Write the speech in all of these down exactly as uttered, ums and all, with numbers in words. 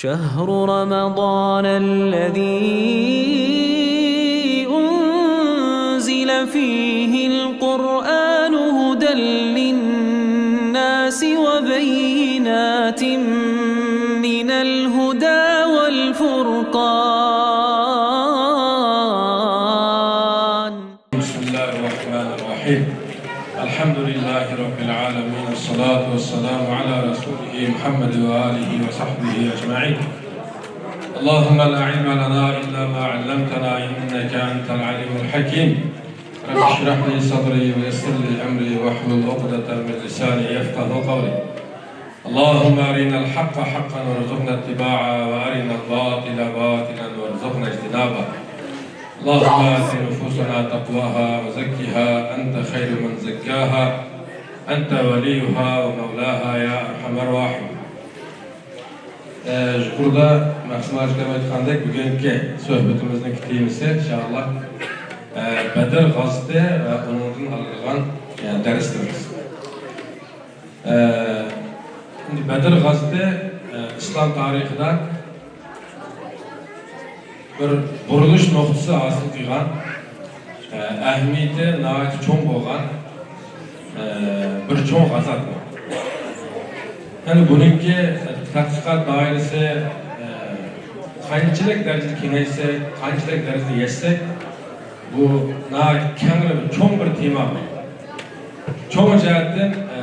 شهر رمضان الذي أنزل فيه القرآن هدى للناس وبينات من الهدى والفرقان. بسم الله الرحمن الرحيم. الحمد لله رب العالمين، والصلاة والسلام على رسوله محمد وآله وصحبه أجمعين. اللهم لا علم لنا إلا ما علمتنا إنك أنت العليم الحكيم. رب اشرح لي صدري ويسر لي أمري واحلل عقدة من لساني يفقه قولي. اللهم أرنا الحق حقا وارزقنا اتباعه وأرنا الباطل باطلا وارزقنا اجتنابه. اللهم آت نفوسنا تقواها وزكها أنت خير من زكاها أنت وليها ومولاها يا أرحم الراحمين. ئە، يۇقىرىدا مەخسۇم ھاجى ئاكام ئېيتقاندەك، بۈگۈنكى سۆھبىتىمىزنىڭ تېمىسى، ئىنشائاللا، ئە، بەدر غازىتى ۋە ئۇنىڭدىن ئالىدىغان، ئە، دەرسلىرىمىز. ئە، ئەمدى بەدر غازىتى، ئە، ئىسلام تارىخىدا بىر بۇرۇلۇش نۇقتىسى ھاسىل قىلغان، ئە، ئەھمىيىتى ناھايىتى چوڭ بولغان، ئە، بىر چوڭ غازات بۇ. يەنى بۇنىڭكى تەتقىقات دائىرىسى، ئە، قانچىلىك دەرىجىدە كېڭەيسە، قانچىلىك دەرىجىدە يەتسەك، بۇ ناھايىتى كەڭرى، چوڭ بىر تېما بۇ. چوڭ جەھەتتىن، ئە،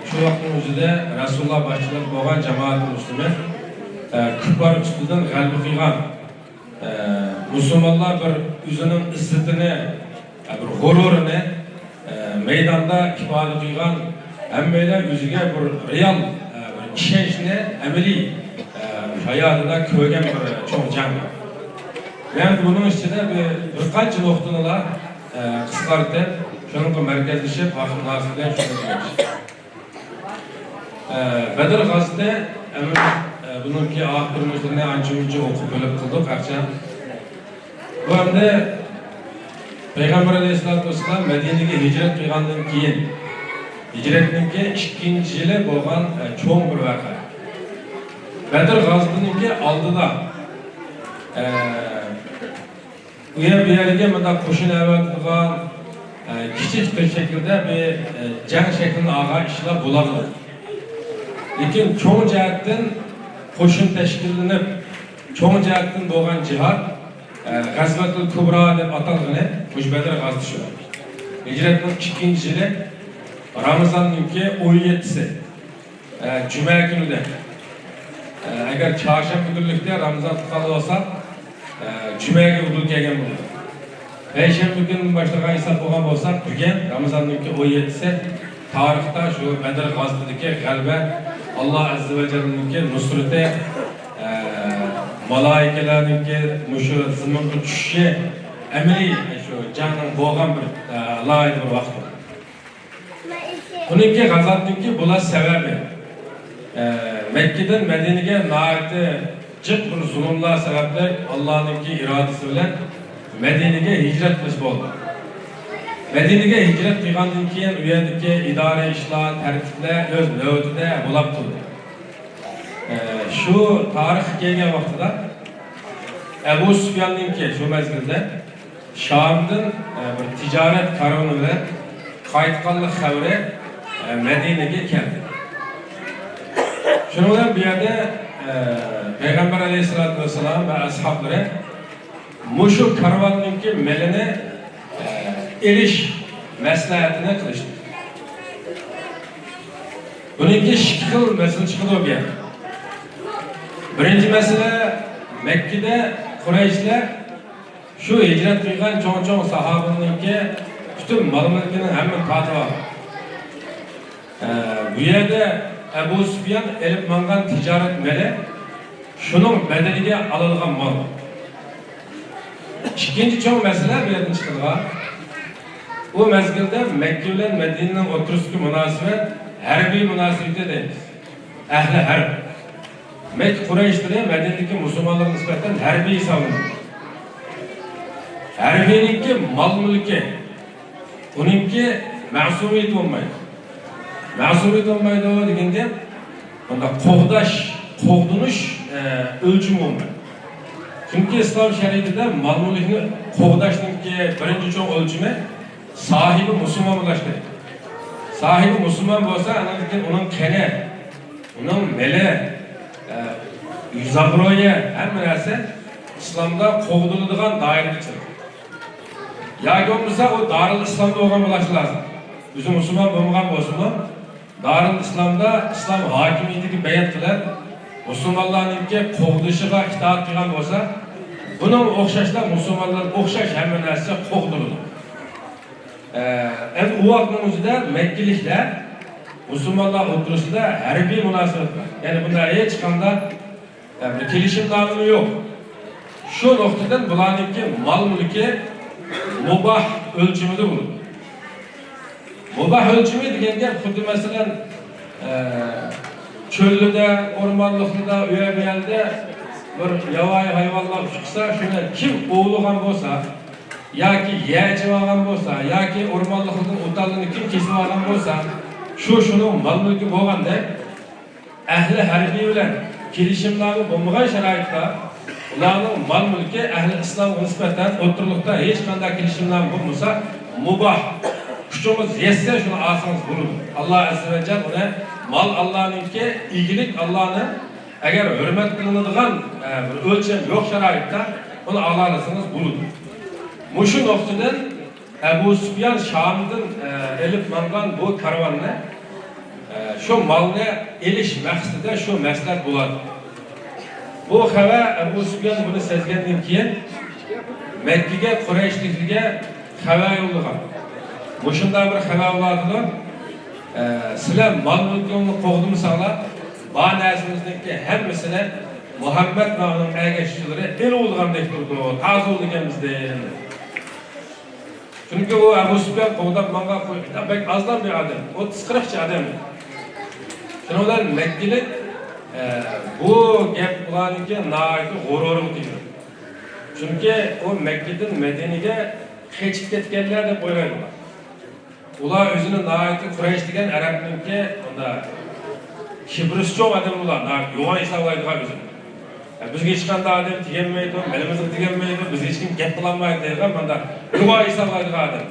شۇ ۋاقىتنىڭ ئۆزىدە رەسۇلۇللا باشچىلىق بولغان جامائەت مۇسلىمى، ئە، كۇپپار ئۈستىدىن غەلىبە قىلغان، ئە، مۇسۇلمانلار بىر ئۆزىنىڭ ئىززىتىنى، ئە، بىر غۇرۇرىنى، ئە، مەيداندا ئىپادە قىلغان، ھەممەيلەن ئۆزىگە بىر رېئال، ئە، بىر ئىشەنچنى ئەمەلىي، ئە، ھاياتىدا كۆرگەن بىر چوڭ جەڭ. مەن بۇنىڭ ئىچىدە بىر، بىر قانچە نۇقتىنىلا، ئە، قىسقارتىپ، شۇنىڭغا مەركەزلىشىپ، ئاخىر مۇناسىۋىتى بىلەن شۇنى دېمەكچى. ئە، بەدر غازىتى، ئەمما، ئە، بۇنىڭكى ئاخىرقى بىر مۇنچىنى ئانچە-مۇنچە ئوقۇپ بىلىپ قىلدۇق، ئەخچان. بۇ ئەمدى پەيغەمبەر ئەلەيھىسسالاتۇ ۋەسسالام مەدىنىگە ھىجرەت قىلغاندىن كېيىن، ھىجرەتنىڭكى ئىككىنچى يىلى بولغان، ئە، چوڭ بىر ۋەقە. بەدر غازىتىنىڭكى ئالدىدا، ئە، ئۇ يەر بۇ يەرگە مۇنداق قوشۇن ئەۋەتىدىغان، ئە، كىچىك بىر شەكىلدە بىر، ئە، جەڭ شەكلىنى ئالغان ئىشلار بولالمىدى. لېكىن چوڭ جەھەتتىن قوشۇن تەشكىللىنىپ، چوڭ جەھەتتىن بولغان جىھاد، ئە، غەزۋەتۇل كۇبرا دەپ ئاتالغىنى مۇشۇ بەدر غازىتى شۇ. ھىجرەتنىڭ ئىككىنچى يىلى، رامىزاننىڭكى ئون يەتتىسى. ئە، جۈمە كۈنىدە. ئە، ئەگەر چارشەنبە كۈنلۈكتە رامىزان تۇتقان بولساق، ئە، جۈمەگە ئۇدۇل كەلگەن بولىدۇ. پەيشەنبە كۈنىدىن باشلىغان ھېساب قىلغان بولساق، بۈگۈن رامىزاننىڭكى ئون يەتتىسى، تارىختا شۇ بەدر غازىتىدىكى غەلىبە، ئاللا ئەززە ۋە جەللىنىڭكى نۇسرىتى، ئە، مالائىكىلەرنىڭكى مۇشۇ زېمىنغا چۈشۈشى، ئەمەلىي شۇ جەڭنىڭ بولغان بىر، ئە، ئالاھىدە بىر ۋاقتى. بۇنىڭكى غازاتنىڭكى بولاش سەۋەبى، ئە، مەككىدىن مەدىنىگە ناھايىتى جىق بىر زۇلۇملار سەۋەبلىك، ئاللانىڭكى ئىرادىسى بىلەن مەدىنىگە ھىجرەت قىلىش بولدى. مەدىنىگە ھىجرەت قىلغاندىن كېيىن، ئۇ يەردىكى ئىدارە ئىشلار، تەرتىپلەر ئۆز نۆۋىتىدە بولاپ تۇردى. ئە، شۇ تارىخقا كەلگەن ۋاقتىدا ئەبۇ سۇپياننىڭكى شۇ مەزگىلدە شامدىن، ئە، بىر تىجارەت كارۋىنى بىلەن قايتقانلىق خەۋىرى، ئە، مەدىنىگە كەلدى. شۇنىڭ بىلەن بۇ يەردە، ئە، پەيغەمبەر ئەلەيھىسسالاتۇ ۋەسسالام ۋە ئەسھابلىرى مۇشۇ كارۋاننىڭكى مېلىنى، ئە، ئېلىش مەسلىھەتىنى قىلىشتى. بۇنىڭكى ئىككى خىل مەسىلە چىقىدۇ بۇ يەردە. بىرىنچى مەسىلە، مەككىدە قۇرەيشلەر شۇ ھىجرەت قىلغان چوڭ-چوڭ ساھابىنىڭكى پۈتۈن مال-مۈلكىنىڭ ھەممىنى تارتىۋالغان. ئە، بۇ يەردە ئەبۇ سۇپيان ئېلىپ ماڭغان تىجارەت مېلى شۇنىڭ بەدىلىگە ئالىدىغان مال. ئىككىنچى چوڭ مەسىلە بۇ يەردىن چىقىدىغان. ئۇ مەزگىلدە مەككە بىلەن مەدىنىنىڭ ئوتتۇرىسىدىكى مۇناسىۋەت ھەربىي مۇناسىۋىتى دەيمىز. ئەھلى ھەرب. مەككە قۇرەيشلىرى مەدىنىدىكى مۇسۇلمانلارغا نىسبەتەن ھەربىي ھېسابلىنىدۇ. ھەربىينىڭكى مال-مۈلكى، ئۇنىڭكى مەسۇمىيىتى بولمايدۇ. مەسۇمىيىتى بولمايدۇ دېگەن گەپ، بۇنداق قوغداش، قوغدىنىش ئە، ئۆلچىمى ئومۇمەن. چۈنكى ئىسلام شەرىئىتىدە مال-مۈلۈكنى قوغداشنىڭكى بىرىنچى چوڭ ئۆلچىمى ساھىبى مۇسۇلمان بولۇش كېرەك. ساھىبى مۇسۇلمان بولسا، ئاندىن كېيىن ئۇنىڭ قېنى، ئۇنىڭ مېلى، ئە، زاگرويى، ھەممە نەرسە ئىسلامدا قوغدىلىدىغان دائىرىگە كىرىدۇ. ياكى بولمىسا ئۇ دارىل ئىسلامدا بولغان بولۇشى لازىم. ئۆزى مۇسۇلمان بولمىغان بولسىمۇ، دارىل ئىسلامدا ئىسلام ھاكىمىيىتىگە بەيئەت قىلىپ، مۇسۇلمانلارنىڭكى قوغدىشىغا ئىتائەت قىلغان بولسا، بۇنىڭغا ئوخشاشلا مۇسۇلمانلار ئوخشاش ھەممە نەرسە قوغدىلىدۇ. ئە، ئەمدى ئۇ ۋاقىتنىڭ ئۆزىدە مەككىلىكلەر مۇسۇلمانلار ئوتتۇرىسىدا ھەربىي مۇناسىۋەت بار. يەنى بۇنداق ھېچقانداق، ئە، بىر كېلىشىمنامىمۇ يوق. شۇ نۇقتىدىن بۇلارنىڭكى مال-مۈلكى مۇباھ ئۆلچىمىدە بولىدۇ. مۇباھ ئۆلچىمى دېگەن گەپ خۇددى مەسىلەن، ئە، چۆللىدە، ئورمانلىقلىدا، ئۇ يەر بۇ يەردە بىر ياۋايى ھايۋانلار ئۇچۇپ چىقسا، شۇنى كىم ئوۋلىغان بولسا، ياكى يەۋېتىۋالغان بولسا، ياكى ئورمانلىقلىدىن ئوتانلىرىنى كىم كېسىۋالغان بولسا، شۇ شۇنىڭ مال-مۈلكى بولغاندەك، ئەھلى ھەربىي بىلەن كېلىشىمنامە بولمىغان شارائىتتا ئۇلارنىڭ مال-مۈلكى ئەھلى ئىسلامغا نىسبەتەن ئوتتۇرىلىقتا ھېچقانداق كېلىشىمنامە بولمىسا، مۇباھ، كۈچىڭىز يەتسە شۇنى ئالسىڭىز بولىدۇ. ئاللا ئەززە ۋە جەل ئۇنى، مال ئاللانىڭكى، ئىگىلىك ئاللانىڭ، ئەگەر ھۆرمەت قىلىنىدىغان، ئە، بىر ئۆلچەم يوق شارائىتتا ئۇنى ئالالىسىڭىز بولىدۇ. مۇشۇ نۇقتىدىن ئەبۇ سۇپيان شامدىن، ئە، ئېلىپ ماڭغان بۇ كارۋاننى، ئە، شۇ مالنى ئېلىش مەقسىتىدە شۇ مەسلىھەت بولاتتى. بۇ خەۋەر، ئەبۇ سۇپيان بۇنى سەزگەندىن كېيىن مەككىگە قۇرەيشلىكلەرگە خەۋەر يوللىغان. مۇشۇنداق بىر خەۋەر بولاتىدۇ. ئە، سىلەر مال-مۈلكىڭلارنى قوغدىمىساڭلار، بار نەرسىمىزنىڭكى ھەممىسىنى مۇھەممەد ۋە ئۇنىڭ ئەگەشچىلىرى ئېلىۋالغاندەك تۇرىدۇ، تازىلىدىكەن بىزدىن. چۈنكى ئۇ ئەبۇ سۇپيان قوغداپ ماڭغان قوي بەك ئازدان بىر ئادەم، ئوتتۇز قىرىقچە ئادەم. شۇنىڭ بىلەن مەككىلىك، ئە، بۇ گەپ ئۇلارنىڭكى ناھايىتى غۇرۇرىغا تېگىدۇ. چۈنكى ئۇ مەككىدىن مەدىنىگە قېچىپ كەتكەنلەر دەپ ئويلايدۇ. ئۇلار ئۆزىنى ناھايىتى قۇرەيش دېگەن ئەرەبنىڭكى مۇنداق كىبرىسى چوڭ ئادەم ئۇلار، ناھايىتى يوغان ھېسابلايدىغان ئۆزىنى. يا، بىزگە ھېچقانداق ئادەم تېگەلمەيدۇ، مېلىمىزغا تېگەلمەيدۇ، بىزگە ھېچكىم گەپ قىلالمايدۇ دەيدىغان مانا يوغان ھېسابلايدىغان ئادەم.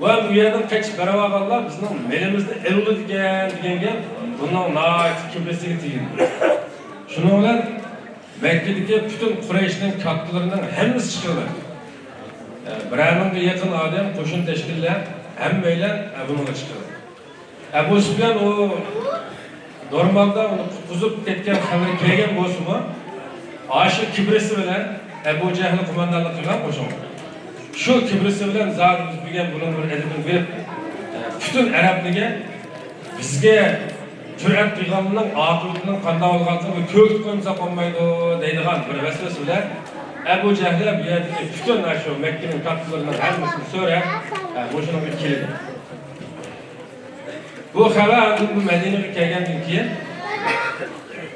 ۋە ئۇ يەردىن قېچىپ بېرىۋالغانلار بىزنىڭ مېلىمىزنى ئېلىۋالىدىكەن دېگەن گەپ بۇنىڭ ناھايىتى كىبرىسىگە تېگىدۇ. شۇنىڭ بىلەن مەككىدىكى پۈتۈن قۇرەيشنىڭ كاتتىلىرىنىڭ ھەممىسى چىقىۋالدى. ئە، بىرەر مىڭغا يېقىن ئادەم قوشۇن تەشكىللەپ، ھەممەيلەن، ئە، بۇنىڭغا چىقىۋالدى. ئەبۇ سۇپيان ئۇ نورمالدا ئۇنى قۇتقۇزۇپ كەتكەن خەۋىرى كەلگەن بولسىمۇ، ئاشۇ كىبرىسى بىلەن ئەبۇ جەھلى قوماندانلىق قىلغان قوشۇنغا. شۇ كىبرىسى بىلەن زادى بىز بۈگۈن بۇنىڭ بىر ئەدىپىنى بېرىپ، ئە، پۈتۈن ئەرەبلەرگە بىزگە جۈرئەت قىلغاننىڭ ئاقىۋىتىنىڭ قانداق بولغانلىقىنى كۆرسىتىپ قويمىساق بولمايدۇ دەيدىغان بىر ۋەسۋەسە بىلەن ئەبۇ جەھلى بۇ يەردىكى پۈتۈن ئاشۇ مەككىنىڭ كاتتىلىرىنىڭ ھەممىسىنى سۆرەپ، ئە، مۇشۇنىڭغا كېلىدۇ. بۇ خەۋەر ئاندىن بۇ مەدىنىگە كەلگەندىن كېيىن،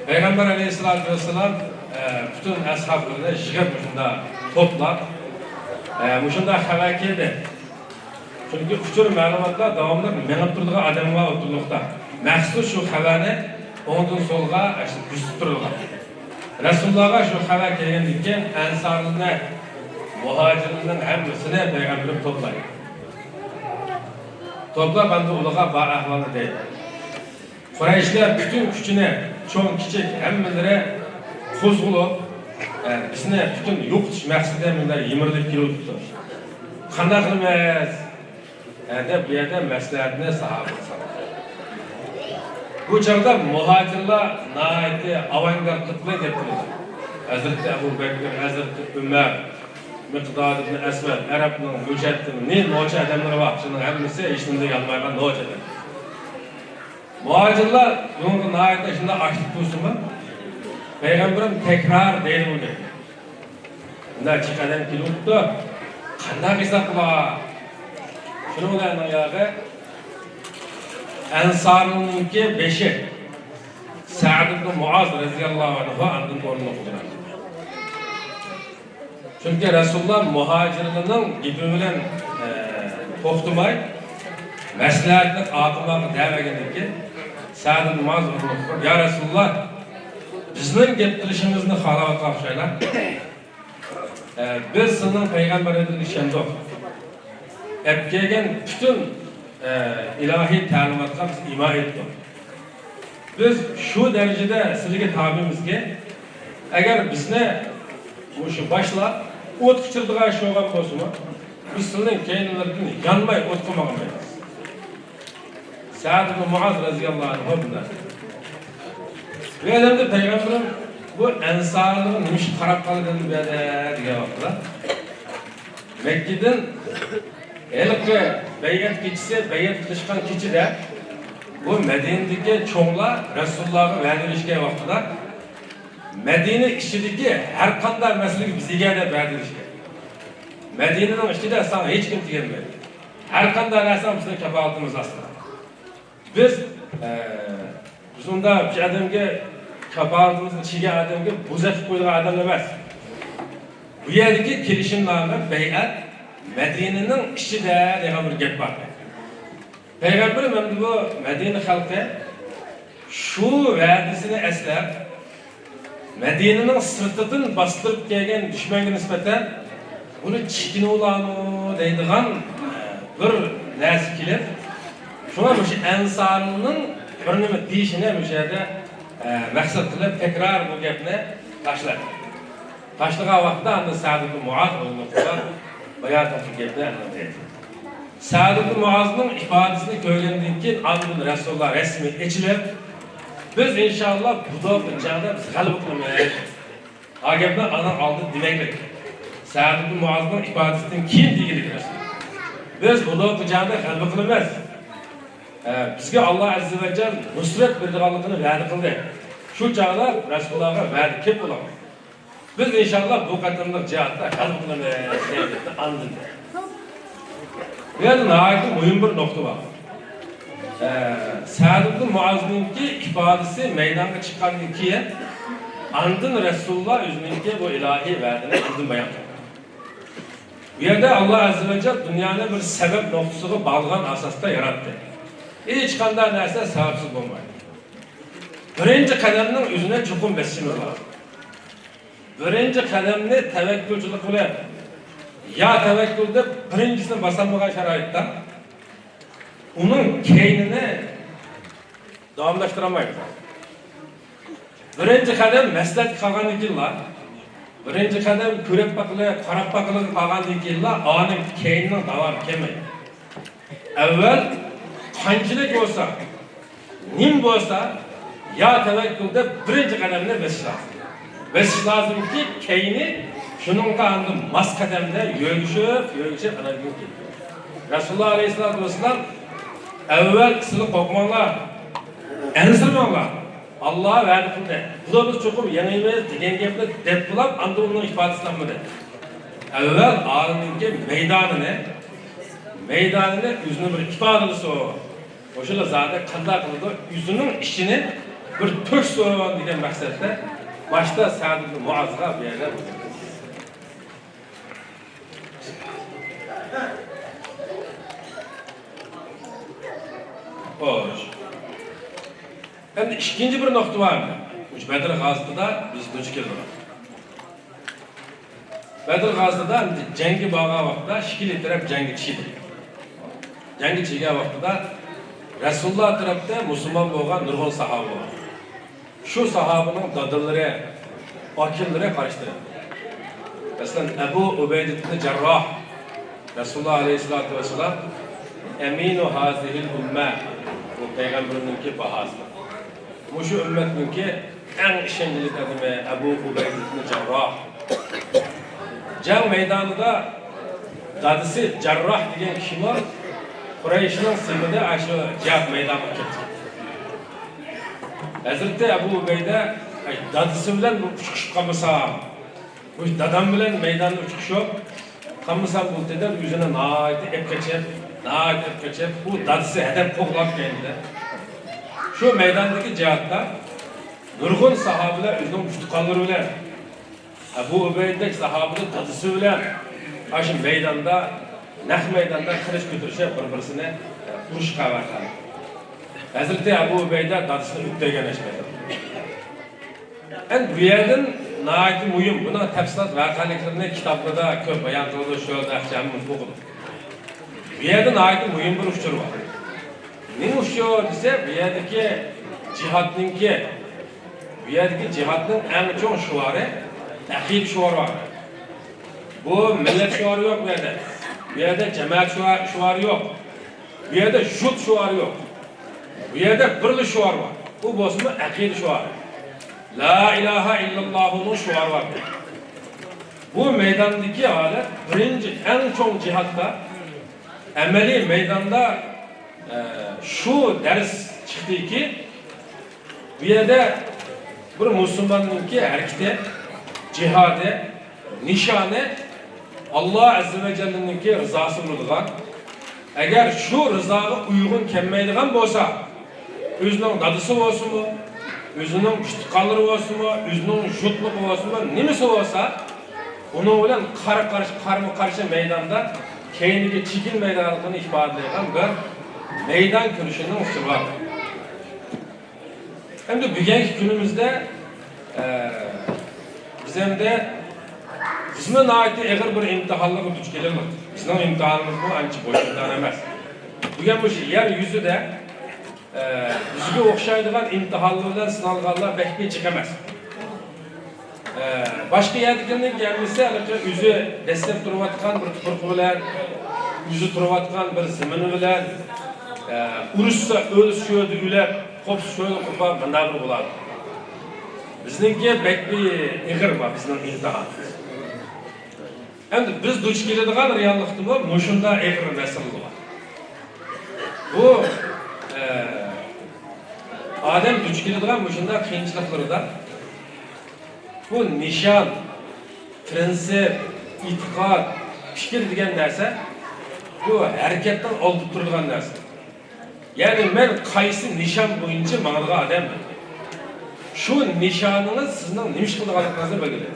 پەيغەمبەر ئەلەيھىسسالاتۇ ۋەسسالام، ئە، پۈتۈن ئەسھابلىرىنى يىغىپ مۇشۇنداق توپلاپ، ئە، مۇشۇنداق خەۋەر كەلدى. چۈنكى ئۇچۇر مەلۇماتلار داۋاملىق مېڭىپ تۇرىدىغان ئادەم بار ئوتتۇرىلىقتا. مەخسۇس شۇ خەۋەرنى ئوڭدىن سولغا ئاشۇ كۆرسىتىپ تۇرىدىغان. رەسۇلۇللاغا شۇ خەۋەر كەلگەندىن كېيىن ئەنسارلىرىنى، مۇھاجىرلارنىڭ ھەممىسىنى پەيغەمبىرىم توپلايدۇ. توپلاپ ئەمدى ئۇلارغا بار ئەھۋالنى دەيدۇ. قۇرەيشلەر پۈتۈن كۈچىنى، چوڭ كىچىك ھەممىلىرى قوزغىلىپ، ئە، بىزنى پۈتۈن يوقىتىش مەقسىتىدە مۇنداق يىمىرىلىپ كېلىۋېتىپتۇ. قانداق قىلىمىز؟ ئە، دەپ بۇ يەردە مەسلىھەتنى ساھابىگە سالدى. بۇ چاغدا مۇھاجىرلار ناھايىتى ئاۋانگارتلىق بىلەن گەپ قىلىدۇ. ھەزرىتى ئەبۇ بەكرى، ھەزرىتى ئۆمەر، مىقداد ئىبن ئەسۋەد، ئەرەبنىڭ مۇجەھىدلىرى، نى نوچە ئادەملىرى بار. شۇنىڭ ھەممىسى ھېچنېمە دېيەلمەيدىغان نوچە ئادەم. مۇھاجىرلار بۇنىڭغا ناھايىتى شۇنداق ئاكتىپ تۇرسىمۇ، پەيغەمبىرىم تەكرار دەيدۇ بۇ گەپنى. مۇنداق جىق ئادەم كېلىۋېتىپتۇ. قانداق ھېساب قىلار؟ شۇنىڭ بىلەن ياغى ئەنسارنىڭكى بېشى سەئد ئىبن مۇئاز رەزىياللاھۇ ئەنھۇ ئاندىن ئورنىنى قوزغىدى. چۈنكى رەسۇلۇللا مۇھاجىرلارنىڭ گېپى بىلەن، ئە، توختىماي، مەسلىھەتنى ئاقىللارغا دەۋەرگەندىن كېيىن، سەئد ئىبن مۇئاز ئورنىنى قوزغىدى. يا رەسۇلۇللا، بىزنىڭ گەپ قىلىشىمىزنى خالاۋاتقان ئوخشايلا. ئە، بىز سىزنىڭ پەيغەمبەرلىكىگە ئىشەندۇق. ئەپ كەلگەن پۈتۈن، ئە، ئىلاھىي تەلىماتقا بىز ئىمان ئېيتتۇق. بىز شۇ دەرىجىدە سىزگە تابىمىزكى، ئەگەر بىزنى مۇشۇ باشلاپ ئوتقا چىرىدىغان ئىش بولغان بولسىمۇ، بىز سىزنىڭ كەينىلىرىدىن يانماي ئوتقا ماڭمايمىز. سەئد ئىبن مۇئاز رەزىياللاھۇ ئەنھۇ بۇنداق. بۇ ئادەمدە پەيغەمبىرىم بۇ ئەنسارلارغا نېمە ئىشقا قاراپ قالدىڭ بۇ يەردە دېگەن ۋاقتىدا، مەككىدىن ھېلىقى بەيئەت كېچىسى، بەيئەت قىلىشقان كېچىدە بۇ مەدىنىدىكى چوڭلار رەسۇلۇللاھقا ۋەدە بېرىشكەن ۋاقتىدا، مەدىنە ئىچىدىكى ھەر قانداق مەسىلىگە بىز ئىگە دەپ ۋەدە بېرىشكەن. مەدىنىنىڭ ئىچىدە ساڭا ھېچكىم تېگەلمەيدۇ. ھەر قانداق نەرسە بىزنىڭ كاپالىتىمىز ئاستىدا. بىز، ئە، بىز ئۇنداق بىر ئادەمگە كاپالىتىمىزنى چىگەن ئادەمگە بوزەتلىق قويىدىغان ئادەم ئەمەس. بۇ يەردىكى كېلىشىمنامە، بەيئەت مەدىنىنىڭ ئىچىدە دېگەن بىر گەپ بار. پەيغەمبىرىم ئەمدى بۇ مەدىنە خەلقى شۇ ۋەدىسىنى ئەسلەپ، مەدىنىنىڭ سىرتىدىن باستۇرۇپ كەلگەن دۈشمەنگە نىسبەتەن بۇنى چېكىنىۋالامۇ دەيدىغان بىر نەرسە كېلىپ، شۇڭا مۇشۇ ئەنسارنىڭ بىر نېمە دېيىشىنى مۇشۇ يەردە، ئە، مەقسەت قىلىپ تەكرار بۇ گەپنى تاشلىدى. تاشلىغان ۋاقتىدا ئاندىن سەئد ئىبن مۇئاز ئۆزىنىڭ بايان قىلغان گەپنى ئاندىن دېدى. سەئد ئىبن مۇئازنىڭ ئىپادىسىنى كۆرگەندىن كېيىن ئاندىن رەسۇلۇللا رەسمىي ئېچىلىپ، بىز ئىنشائاللا بۇ دوپىچاڭدا بىز غەلىبە قىلىمىز. ھا گەپنى ئانا ئالدىن دېمەيلى. سەئد ئىبن مۇئازنىڭ ئىپادىسىدىن كېيىن دېگىلى كىرسۇن. بىز بۇ دوپىچاڭدا غەلىبە قىلىمىز. ئە، بىزگە ئاللا ئەززە ۋە جەل نۇسرەت بېرىدىغانلىقىنى ۋەدە قىلدى. شۇ چاغدا رەسۇلۇللاغا ۋەدە كېلىپ بولامىز. بىز ئىنشاللا بۇ قېتىملىق جىھادتا غەلىبە قىلىمىز دېگەن گەپنى ئاندىن. بۇ يەردە ناھايىتى مۇھىم بىر نۇقتا بار. ئە، سەئد ئىبن مۇئازنىڭكى ئىپادىسى مەيدانغا چىققاندىن كېيىن، ئاندىن رەسۇلۇللا ئۆزىنىڭكى بۇ ئىلاھىي ۋەدىنى ئاندىن بايان قىلدى. بۇ يەردە ئاللا ئەززە ۋە جەل دۇنيانى بىر سەۋەب نۇقتىسىغا باغلىغان ئاساستا ياراتتى. ھېچقانداق نەرسە سەۋەبسىز بولمايدۇ. بىرىنچى قەدەمنىڭ ئۆزىنى چوقۇم بېسىشىمىز لازىم. بىرىنچى قەدەمنى تەۋەككۈلچىلىك قىلىپ، يا تەۋەككۈل دەپ بىرىنچىسىنى باسالمىغان شارائىتتا، ئۇنىڭ كەينىنى داۋاملاشتۇرالمايمىز. بىرىنچى قەدەم مەسلىھەتكە قالغاندىن كېيىنلا، بىرىنچى قەدەم كۆرۈپ باقىلى، قاراپ باقىلىغا قالغاندىن كېيىنلا، ئانىڭ كەينىنىڭ داۋامى كەلمەيدۇ. ئەۋۋەل قانچىلىك بولسا، نېمە بولسا، يا تەۋەككۈل دەپ بىرىنچى قەدەمنى بېسىش لازىم. بېسىش لازىمكى، كەينى شۇنىڭغا ئاندىن ماس قەدەمدە يۆگىشىپ، يۆگىشىپ ئاناندىن كېيىن. رەسۇلۇللا ئەلەيھىسسالاتۇ ۋەسسالام ئەۋۋەل سىلەر قورقماڭلار، ئەنسىرىمەڭلار، ئاللا ۋەدە قىلدى، بۇلار بىز چوقۇم يېڭىمىز دېگەن گەپنى دەپ بولاپ، ئاندىن ئۇنىڭ ئىپادىسىنى ئالمىدى. ئەۋۋەل ئالىمنىڭكى مەيدانىنى، مەيدانىنى ئۆزىنى بىر ئىپادىلىسۇن. مۇشۇلا زادى قانداق قىلىدۇ؟ ئۆزىنىڭ ئىچىنى بىر تۆكسۇن دېگەن مەقسەتتە باشتا سەئد ئىبن مۇئازغا بۇ يەردە بۇيرۇلدى. خوش. ئەمدى ئىككىنچى بىر نۇقتا بار. مۇشۇ بەدر غازىتىدا بىز دۇچ كېلىدۇ. بەدر غازىتىدا جەڭگە بارغان ۋاقتىدا ئىككىلى تەرەپ جەڭگە چىقتى. جەڭگە چىققان ۋاقتىدا رەسۇلۇللا تەرەپتە مۇسۇلمان بولغان نۇرغۇن ساھابە بار. شۇ ساھابىنىڭ دادىلىرى، ئاكىلىرى قارشى تەرەپتە. مەسىلەن، ئەبۇ ئۇبەيدە ئىبن جەرراھ، رەسۇلۇللا ئەلەيھىسسالاتۇ ۋەسسالام، ئەمىنۇ ھازىھىل ئۇممە، بۇ پەيغەمبىرىمنىڭكى باھاسى. مۇشۇ ئۈممەتنىڭكى ئەڭ ئىشەنچلىك ئادىمى ئەبۇ ئۇبەيدە ئىبن جەرراھ. جەڭ مەيدانىدا دادىسى جەرراھ دېگەن كىشىمۇ قۇرەيشنىڭ سېپىدە ئاشۇ جىھاد مەيدانىغا كەتتى. ھەزرىتى ئەبۇ ئۇبەيدە، ئاي، دادىسى بىلەن بۇ ئۇچۇقۇشۇپ قالمىسام، مۇشۇ دادام بىلەن مەيداندا ئۇچۇقۇشۇپ قالمىسام بولدى دەپ، ئۆزىنى ناھايىتى ئەپ قېچىپ، ناھايىتى ئەپ قېچىپ، بۇ دادىسى ھەدەپ قوغلاپ كەينىدە. شۇ مەيداندىكى جىھادتا نۇرغۇن ساھابىلەر ئۆزىنىڭ ئۇستىخانلىرى بىلەن، ئەبۇ ئۇبەيدىدەك ساھابىلەر دادىسى بىلەن ئاشۇ مەيداندا، نەق مەيداندا قىلىچ كۆتۈرۈشۈپ، بىر-بىرسىنى ئۇرۇشقا ئەۋەتكەن. ھەزرىتى ئەبۇ ئۇبەيدە دادىسىنى ئۆلتۈرگەن ئاشۇ مەيداندا. ئەمدى بۇ يەردىن ناھايىتى مۇھىم، بۇنىڭ تەپسىلات ۋەقەلىكلىرىنى كىتابلىرىدا كۆپ بايان قىلىدۇ، شۇ يەردە ئەخچەممىز ئوقۇدۇق. بۇ يەردە ناھايىتى مۇھىم بىر ئۇچۇر بار. نېمە ئۇچۇر دېسە، بۇ يەردىكى جىھادنىڭكى، بۇ يەردىكى جىھادنىڭ ئەڭ چوڭ شوئارى، ئەقىدە شوئارى بار. بۇ مىللەت شوئارى يوق بۇ يەردە. بۇ يەردە جامائەت شوئا-، شوئارى يوق. بۇ يەردە يۇرت شوئارى يوق. بۇ يەردە بىرلا شوئار بار. ئۇ بولسىمۇ ئەقىدە شوئارى. لا ئىلاھە ئىللاللاھۇنىڭ شوئارى بار. بۇ مەيداندىكى ھالەت بىرىنچى ئەڭ چوڭ جىھادتا، ئەمەلىي مەيداندا، ئە، شۇ دەرس چىقتىكى، بۇ يەردە بىر مۇسۇلماننىڭكى ھەرىكىتى، جىھادى، نىشانى ئاللا ئەززە ۋە جەللىنىڭكى رىزاسى بولىدىغان. ئەگەر شۇ رىزاغا ئۇيغۇن كەلمەيدىغان بولسا، ئۆزىنىڭ دادىسى بولسىمۇ، ئۆزىنىڭ ئۇستىخانلىرى بولسىمۇ، ئۆزىنىڭ يۇرتلۇقى بولسىمۇ، نېمىسى بولسا، ئۇنىڭ بىلەن قارا قارشى، قارمۇ قارشى مەيداندا كەينىگە چېكىنمەيدىغانلىقىنى ئىپادىلەيدىغان بىر مەيدان كۈرىشىنىڭ ئۇچۇرى بار. ئەمدى بۈگۈنكى كۈنىمىزدە، ئە، بىز ئەمدى بىزمۇ ناھايىتى ئېغىر بىر ئىمتىھانلارغا دۇچ كېلىۋاتىمىز. بىزنىڭ ئىمتىھانىمىزمۇ ئانچە بوش ئىمتىھان ئەمەس. بۈگۈن مۇشۇ يەر يۈزىدە، ئە، بىزگە ئوخشايدىغان ئىمتىھانلار بىلەن سىنالغانلار بەكمۇ جىق ئەمەس. ئە، باشقا يەردىكىنىڭ ھەممىسى ھېلىقى ئۆزى دەسسەپ تۇرۇۋاتقان بىر تۇپرىقى بىلەن، ئۆزى تۇرۇۋاتقان بىر زېمىنى بىلەن، ئە، ئۇرۇشسا ئۆلسە شۇ يەردە ئۆلەپ، قوپسا شۇ يەردە قوپاپ، مۇنداق بىر بولىدۇ. بىزنىڭكى بەك بىر ئېغىر بار، بىزنىڭ ئىمتىھان. ئەمدى بىز دۇچ كېلىدىغان رېئاللىقتىمۇ مۇشۇنداق ئېغىر مەسىلىلەر بار. بۇ، ئە، ئادەم دۇچ كېلىدىغان مۇشۇنداق قىيىنچىلىقلىرىدا بۇ نىشان، پىرىنسىپ، ئېتىقاد، پىكىر دېگەن نەرسە بۇ ھەرىكەتنىڭ ئالدىدا تۇرىدىغان نەرسە. يەنى مەن قايسى نىشان بويىچە ماڭىدىغان ئادەم؟ شۇ نىشانىڭىز سىزنىڭ نېمە ئىش قىلىدىغانلىقىڭىزنى بەلگىلەيدۇ.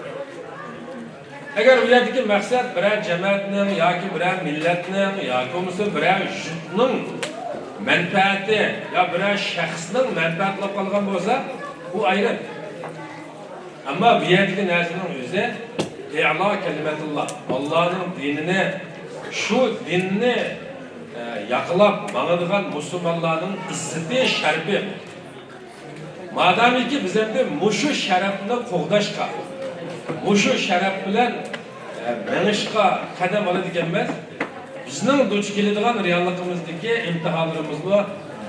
ئەگەر ئۇ يەردىكى مەقسەت بىرەر جەمەتنىڭ ياكى بىرەر مىللەتنىڭ ياكى بولمىسا بىرەر يۇرتنىڭ مەنپەئەتى يا بىرەر شەخسنىڭ مەنپەئەتى بولۇپ قالغان بولسا، بۇ ئايرى. ئەمما بۇ يەردىكى نەرسىنىڭ ئۆزى ئىلا كەلىمەتۇللا، ئاللانىڭ دىنىنى، شۇ دىننى، ئە، ياقلاپ ماڭىدىغان مۇسۇلمانلارنىڭ ئىززىتى، شەرىپى. مادامىكى بىز ئەمدى مۇشۇ شەرەپنى قوغداشقا، مۇشۇ شەرەپ بىلەن، ئە، مېڭىشقا قەدەم ئالىدىكەنمىز، بىزنىڭ دۇچ كېلىدىغان رېئاللىقىمىزدىكى ئىمتىھانلىرىمىزمۇ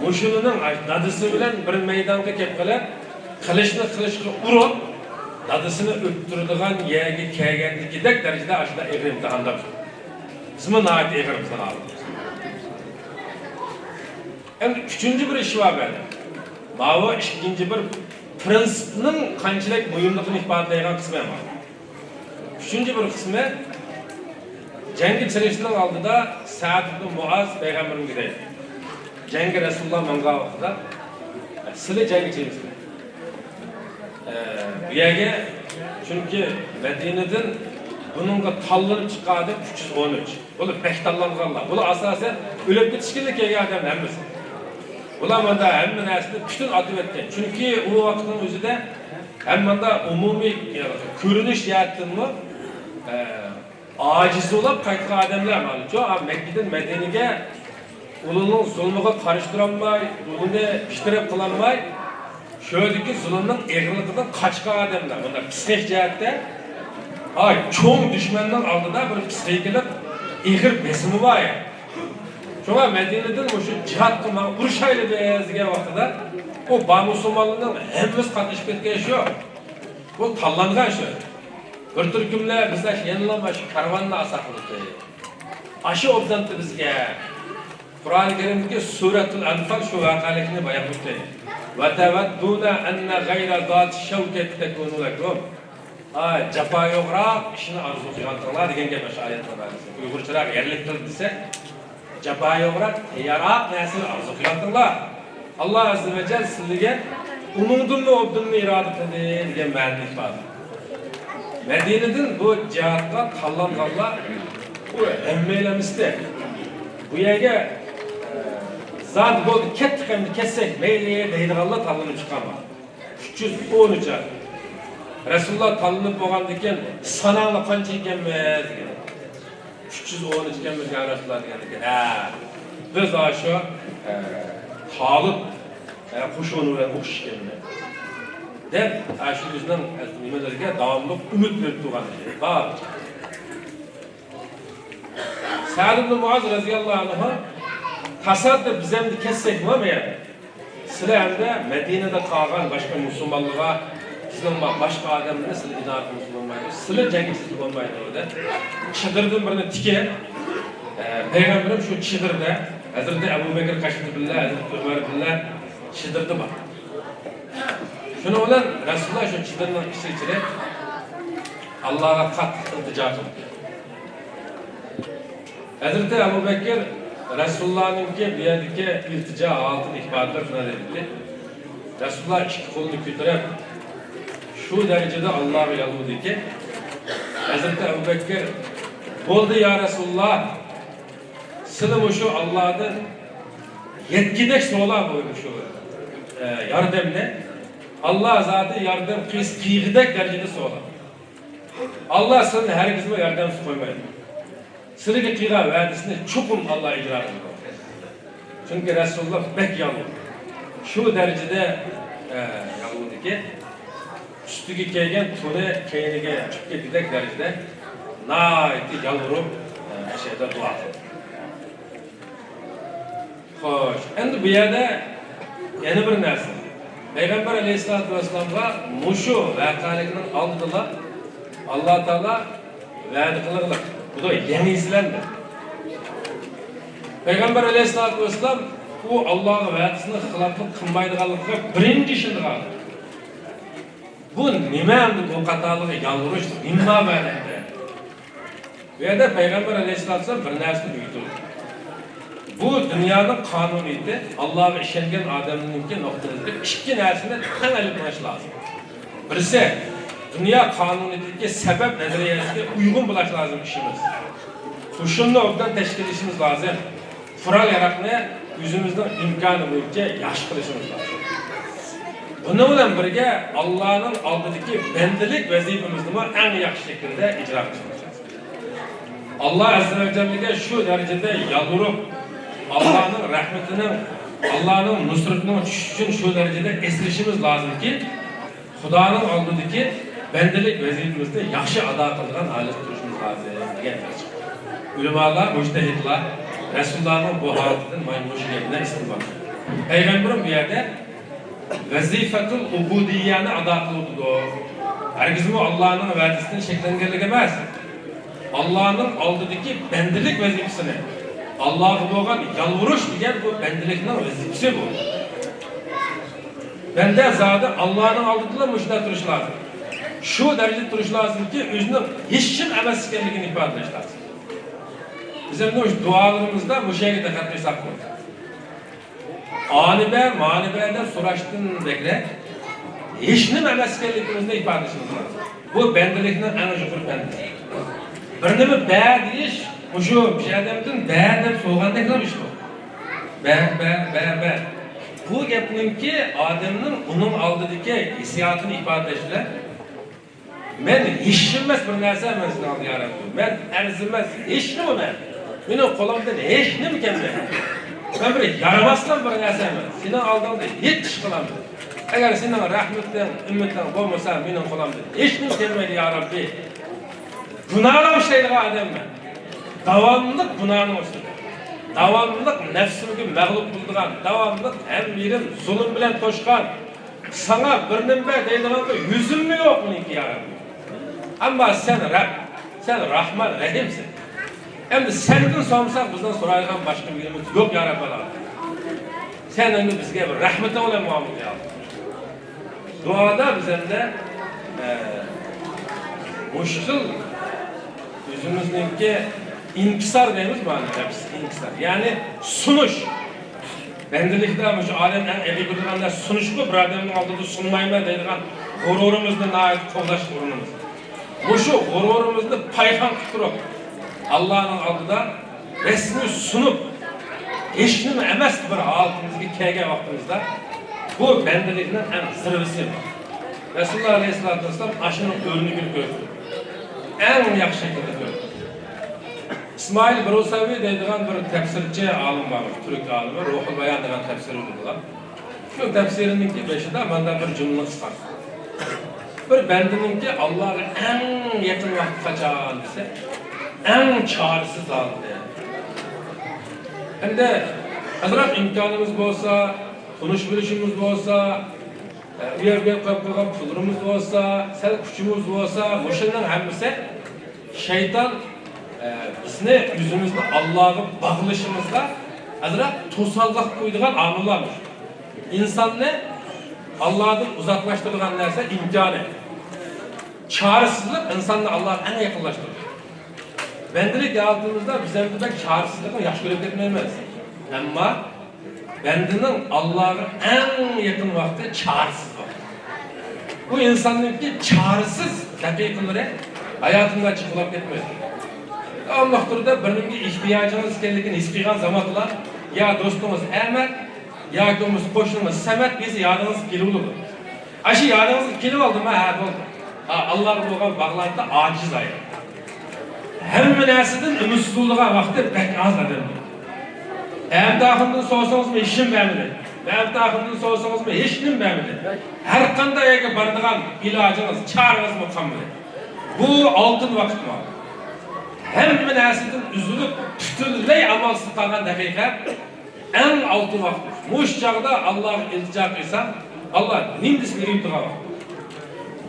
مۇشۇنىڭ دادىسى بىلەن بىر مەيدانغا كەپ قېلىپ، قىلىچنى قىلىچقا ئۇرۇپ، دادىسىنى ئۆلتۈرىدىغان يەرگە كەلگەندىكىدەك دەرىجىدە ئاشۇنداق ئېغىر ئىمتىھاندا بىزمۇ ناھايىتى ئېغىر بىزنىڭ ھالىمىز. ئەمدى ئۈچىنچى بىر ئىش بار بۇ يەردە. ماۋۇ ئىككىنچى بىر پىرىنسىپنىڭ قانچىلىك مۇھىملىقىنى ئىپادىلەيدىغان قىسمى بار. ئۈچىنچى بىر قىسمى، جەڭگە چىقىشنىڭ ئالدىدا سەئد ئىبن مۇئاز پەيغەمبىرىمىزگە دەيدۇ، جەڭگە رەسۇلۇللا ماڭغان ۋاقتىدا، سىلى جەڭگە چىقىمىزمۇ؟ ئە، بۇ يەرگە، چۈنكى مەدىنىدىن بۇنىڭغا تاللىنىپ چىققان ئادەم ئۈچ يۈز ئون ئۈچ. بۇلار بەك تاللانغانلار. بۇلار ئاساسەن ئۆلۈپ كېتىشكىلا كەلگەن ئادەم ھەممىسى. بۇلار ماندا ھەممە نەرسىنى پۈتۈن ئاتىۋەتكەن. چۈنكى ئۇ ۋاقىتنىڭ ئۆزىدە ھەم ماندا ئومۇمىي، ئە، كۆرۈنۈش جەھەتتىنمۇ، ئە، ئاجىز بولاپ قايتقان ئادەملەر مانا شۇ مەككىدىن مەدىنىگە ئۇلارنىڭ زۇلمىغا قارشى تۇرالماي، ئۇلارنى بىر تەرەپ قىلالماي، شۇ يەردىكى زۇلۇمنىڭ ئېغىرلىقىدىن قاچقان ئادەملەر. بۇنداق پسىخىك جەھەتتە، ھاي، چوڭ دۈشمەننىڭ ئالدىدا بىر پسىخىكىلىق ئېغىر بېسىمى بار يا. شۇڭا مەدىنىدىن مۇشۇ جىھادقا ماڭا ئۇرۇشايلى بىز دېگەن ۋاقتىدا، ئۇ بار مۇسۇلمانلارنىڭ ھەممىسى قاتنىشىپ كەتكەن شۇ. بۇ تاللانغان شۇ. بىر تۈركۈملەر بىزلەر يەنىلا مانا شۇ كارۋاننى ئاساق قىلدى. ئاشۇ ئوبدانتى بىزگە. قۇرئانى كەرىمدىكى سۈرەتۇل ئەنفال شۇ ۋەقەلىكنى بايان قىلدى. وَتَوَدُّونَ أَنَّ غَيْرَ ذَاتِ الشَّوْكَةِ تَكُونَ لَكُمْ. ئاي، جاپا يوقراق ئىشنى ئارزۇ قىلغانتىڭلار دېگەن گەپ ئاشۇ ئايەتنىڭ مەنىسى. ئۇيغۇرچىراق يەرلىك تىل دېسەك، جاپا يوقراق، تەييارراق نەرسىنى ئارزۇ قىلغانتىڭلار. ئاللا ئەززە ۋە جەل سىلىگە ئۇنىڭدىنمۇ ئوبداننى ئىرادە قىلدى دېگەن مەنىنى ئىپادە. مەدىنىدىن بۇ جىھادقا تاللانغانلار بۇ ھەممەيلەن ئەمەستى. بۇ يەرگە، ئە، زادى بولدى، كەتتۇق ئەمدى، كەتسەك مەيلى دەيدىغانلار تاللىنىپ چىققان بار. ئۈچ يۈز ئون ئۈچ ئادەم. رەسۇلۇللا تاللىنىپ بولغاندىن كېيىن، ساناڭلار قانچە ئىكەنمىز دېگەن. ئۈچ يۈز ئون ئىكەنمىز يا رەسۇلۇللا دېگەندىن كېيىن، ھە، بىز ئاشۇ، ئە، تالىپ، ئە، قوشۇنى بىلەن ئوخشاش ئىكەنمىز دەپ، ئاشۇ ئۆزىنىڭ نېمىلىرىگە داۋاملىق ئۈمىد بېرىپ تۇرغان ئىدى. بار. سەئد ئىبن مۇئاز رەزىياللاھۇ ئەنھۇ، تاسادىپ بىز ئەمدى كەتسەكمۇ مەيەردە، سىلەر ئەمدى مەدىنىدە قالغان باشقا مۇسۇلمانلارغا، بىزنىڭ باشقا ئادەملەرنى سىلەر ئىدارە قىلمىسا بولمايدۇ، سىلەر جەڭگە چىقسا بولمايدۇ دەپ، چېدىردىن بىرنى تىكىپ، ئە، پەيغەمبىرىم شۇ چېدىردە ھەزرىتى ئەبۇ بەكرى قاشىدى بىللە، ھەزرىتى ئۆمەر بىللە چېدىردا بار. شۇنىڭ بىلەن رەسۇلۇللا شۇ چېدىرنىڭ ئىچىگە كىرىپ، ئاللاغا قاتتىق ئىلتىجا قىلدى. ھەزرىتى ئەبۇ بەكىر رەسۇلۇللانىڭكى بۇ يەردىكى ئىلتىجا ھالىتىنى ئىپادىلەپ شۇنداق دېدىكى، رەسۇلۇللا ئىككى قولىنى كۆتۈرۈپ، شۇ دەرىجىدە ئاللاغا يالۋۇردىكى، ھەزرىتى ئەبۇ بەكىر، بولدى يا رەسۇلۇللا، سىلى مۇشۇ ئاللادىن يەتكۈدەك سولا بۇ مۇشۇ، ئە، ياردەمنى. ئاللا زادى ياردەم قىلسا قىلغۇدەك دەرىجىدە سولا. ئاللا سىلىنى ھەرگىزمۇ ياردەمسىز قويمايدۇ. سىلىگە قىلغان ۋەدىسىنى چوقۇم ئاللا ئىجرا قىلىدۇ. چۈنكى رەسۇلۇللا بەك يالۋۇردى. شۇ دەرىجىدە، ئە، يالۋۇردىكى، ئۈستىگە كىيگەن تونى كەينىگە چۈشۈپ كېتىدەك دەرىجىدە ناھايىتى يالۋۇرۇپ، ئە، شۇ يەردە دۇئا قىلدى. خوش، ئەمدى بۇ يەردە يەنە بىر نەرسە. پەيغەمبەر ئەلەيھىسسالاتۇ ۋەسسالامغا مۇشۇ ۋەقەلىكنىڭ ئالدىدىلا ئاللا تائالا ۋەدە قىلغىلىق، بۇدا يەڭگۈسىلەر دەپ. پەيغەمبەر ئەلەيھىسسالاتۇ ۋەسسالام ئۇ ئاللاغا ۋەدىسىنى خىلاپلىق قىلمايدىغانلىقىغا بىرىنچى ئىشىنىدىغان. بۇ نېمە ئەمدى بۇ قاتارلىقى يالۋۇرۇش، نېمە مەنىدە؟ بۇ يەردە پەيغەمبەر ئەلەيھىسسالام بىر نەرسىنى ئۆگىتىدۇ. بۇ دۇنيانىڭ قانۇنىيىتى، ئاللاغا ئىشەنگەن ئادەمنىڭكى نۇقتىئىنەزىرىدىن ئىككى نەرسىنى تەڭ ئېلىپ مېڭىش لازىم. بىرسى، دۇنيا قانۇنىيىتىدىكى سەۋەب نەزەرىيەسىگە ئۇيغۇن بولۇش لازىم ئىشىمىز. قوشۇننى ئوبدان تەشكىللىشىمىز لازىم. قورال-ياراغنى ئۆزىمىزنىڭ ئىمكانى بويىچە ياخشى قىلىشىمىز لازىم. بۇنىڭ بىلەن بىرگە، ئاللانىڭ ئالدىدىكى بەندىلىك ۋەزىپىمىزنىمۇ ئەڭ ياخشى شەكىلدە ئىجرا قىلىشىمىز لازىم. ئاللا ئەززە ۋە جەللىگە شۇ دەرىجىدە يالۋۇرۇپ، ئاللانىڭ رەھمىتىنىڭ، ئاللانىڭ نۇسرىتىنىڭ چۈشۈشى ئۈچۈن شۇ دەرىجىدە ئېسىلىشىمىز لازىمكى، خۇدانىڭ ئالدىدىكى بەندىلىك ۋەزىپىمىزنى ياخشى ئادا قىلىدىغان ھالەتتە تۇرۇشىمىز لازىم دېگەن گەپ. ئۆلىمالار، مۇجتەھىدلار رەسۇلۇللانىڭ بۇ ھالىتىدىن مانا مۇشۇ گەپنى ئىستىنبات قىلدى. پەيغەمبىرىم بۇ يەردە ۋەزىپەتۇل ئۇبۇدىيەنى ئادا قىلىۋاتىدۇ. ھەرگىزمۇ ئاللانىڭ ۋەدىسىدىن شەكلەنگەنلىك ئەمەس. ئاللانىڭ ئالدىدىكى بەندىلىك ۋەزىپىسىنى، ئاللاغا بولغان يالۋۇرۇش دېگەن بۇ بەندىلىكنىڭ ۋەزىپىسى بۇ. بەندە زادى ئاللانىڭ ئالدىدىلا مۇشۇنداق تۇرۇش لازىم. شۇ دەرىجىدە تۇرۇش لازىمكى، ئۆزىنىڭ ھېچنېمە ئەمەس ئىكەنلىكىنى ئىپادىلەش لازىم. بىز ئەمدى مۇشۇ دۇئالىرىمىزدا مۇشۇ يەرگە دىققەت قىلساق بولىدۇ. ئانى بەر، مانى بەر دەپ سوراشتىن بەكرەك، ھېچنېمە ئەمەس ئىكەنلىكىمىزنى ئىپادىلىشىمىز لازىم. بۇ بەندىلىكنىڭ ئەڭ يۇقىرى پەندى. بىر نېمە بەر دېيىش، مۇشۇ بىر ئادەمدىن بەر دەپ سورىغاندەكلا ئىش بۇ. بەر، بەر، بەر، بەر. بۇ گەپنىڭكى ئادەمنىڭ ئۇنىڭ ئالدىدىكى ھېسسىياتىنى ئىپادىلەش بىلەن، مەن ھېچنېمە ئەمەس بىر نەرسە، مەن سېنىڭ ئالدىڭدا يا رەببى. مەن ئەرزىمەس ھېچنېمە مەن. مېنىڭ قولۇمدىن ھېچنېمە كەلمەيدۇ. مەن بىر يارىماسلىق بىر نەرسە مەن. سېنىڭ ئالدىڭدا ھېچ ئىش قىلالمايمەن. ئەگەر سېنىڭ رەھمىتىڭ، ئۈمىدىڭ بولمىسا، مېنىڭ قولۇمدىن ھېچنېمە كەلمەيدۇ يا رەببى. گۇناھلار ئىشلەيدىغان ئادەم مەن. داۋاملىق گۇناھنىڭ ئۈستىدە. داۋاملىق نەپسىمگە مەغلۇپ بولىدىغان، داۋاملىق ھەممە يېرىم زۇلۇم بىلەن توشقان، ساڭا بىر نېمە بەر دەيدىغانغا يۈزۈممۇ يوق مېنىڭكى يا رەببى. ئەمما سەن رەب، سەن راھمان، رەھىمسەن. ئەمدى سەندىن سورىمىساق بىزنىڭ سورايدىغان باشقا بىر يېرىمىز يوق يا رەببى ئالەمىن. سەن ئەمدى بىزگە بىر رەھمىتىڭ بىلەن مۇئامىلە قىل يا ئاللا. دۇئادا بىز ئەمدى، ئە، مۇشۇ خىل ئۆزىمىزنىڭكى ئىنكىسار دەيمىز مانا، نەپس ئىنكىسار. يەنى سۇنۇش. بەندىلىكتە مۇشۇ ئادەم ئەڭ ئېغىر كۆرىدىغان نەرسە سۇنۇشقۇ، بىر ئادەمنىڭ ئالدىدا سۇنمايمەن دەيدىغان غۇرۇرىمىزنى ناھايىتى قوغداش ئورنىمىز. مۇشۇ غۇرۇرىمىزنى پايخان قىلىپ تۇرۇپ، ئاللانىڭ ئالدىدا رەسمىي سۇنۇپ، ھېچنېمە ئەمەس بىر ھالىتىمىزگە كەلگەن ۋاقتىمىزدا، بۇ بەندىلىكنىڭ ئەڭ زىرۋىسى. رەسۇلۇللاھ ئەلەيھىسسالاتۇ ۋەسسالام ئاشۇنىڭ ئۆرنىكىنى كۆرسىتىدۇ. ئەڭ ياخشى شەكىلدە كۆرسىتىدۇ. ئىسمائىل بۇرۇسەۋى دەيدىغان بىر تەپسىرچى ئالىم بار، تۈرك ئالىمى، روھۇل بايان دېگەن تەپسىرى بولىدىغان. شۇ تەپسىرىنىڭكى بېشىدا مانداق بىر جۈملىنى قىسقارتىدۇ. بىر بەندىنىڭكى ئاللاھقا ئەڭ يېقىن ۋاقتى قاچان دېسە، ئەڭ چارىسىز ھالىتى. ئەمدى ئازراق ئىمكانىمىز بولسا، تونۇش بىلىشىمىز بولسا، ئە، ئۇ يەرگە قويۇپ قويغان پۇللىرىمىز بولسا، سەل كۈچىمىز بولسا، مۇشۇنىڭ ھەممىسى شەيتان، ئە، بىزنى ئۆزىمىزنى ئاللاغا باغلىشىمىزغا ئازراق توسالغۇ قويىدىغان ئامىللار مۇشۇ. ئىنساننى ئاللادىن ئۇزاقلاشتۇرىدىغان نەرسە ئىمكانى. چارىسىزلىق ئىنساننى ئاللاغا ئەڭ يېقىنلاشتۇرىدۇ. بەندىلىك ھالىتىمىزدە بىز ئەمدى بەك چارىسىزلىقنى ياخشى كۆرۈپ كەتمەيمىز. ئەمما بەندىنىڭ ئاللاغا ئەڭ يېقىن ۋاقتى چارىسىز ۋاقىت. بۇ ئىنساننىڭكى چارىسىز دەقىقىلىرى ھاياتىمدا چىقىلاپ كەتمەيدۇ. داۋاملىق تۈردە بىرنىڭكى ئېھتىياجىڭىز ئىكەنلىكىنى ھېس قىلغان زامانلار يا دوستىڭىز ئەمەت، ياكى بولمىسا قوشنىڭىز سەمەت بىرسى يادىڭىزغا كېلىۋالىدۇ. ئاشۇ يادىڭىزغا كېلىۋالدىمۇ، ھە، بولدى. ھا، ئاللاغا بولغان باغلانتى ئاجىز ئايال. ھەممە نەرسىدىن ئۈمىدسىز بولىدىغان ۋاقتى بەك ئاز ئادەمنىڭ. مەمتىئاخۇندىن سورىسىڭىزمۇ ھېچنېمە بەرمىدى. مەمتىئاخۇندىن سورىسىڭىزمۇ ھېچنېمە بەرمىدى. ھەر قانداق يەرگە بارىدىغان ئىلاجىڭىز، چارىڭىزمۇ قالمىدى. بۇ ئالتۇن ۋاقىت بۇ. ھەممە نەرسىدىن ئۈزۈلۈپ، پۈتۈنلەي ئامالسىز قالغان دەقىقە ئەڭ ئالتۇن ۋاقىت. مۇشۇ چاغدا ئاللاغا ئىلتىجا قىلساق، ئاللا نېمە دېسە بېرىپ تۇرغان ۋاقىت.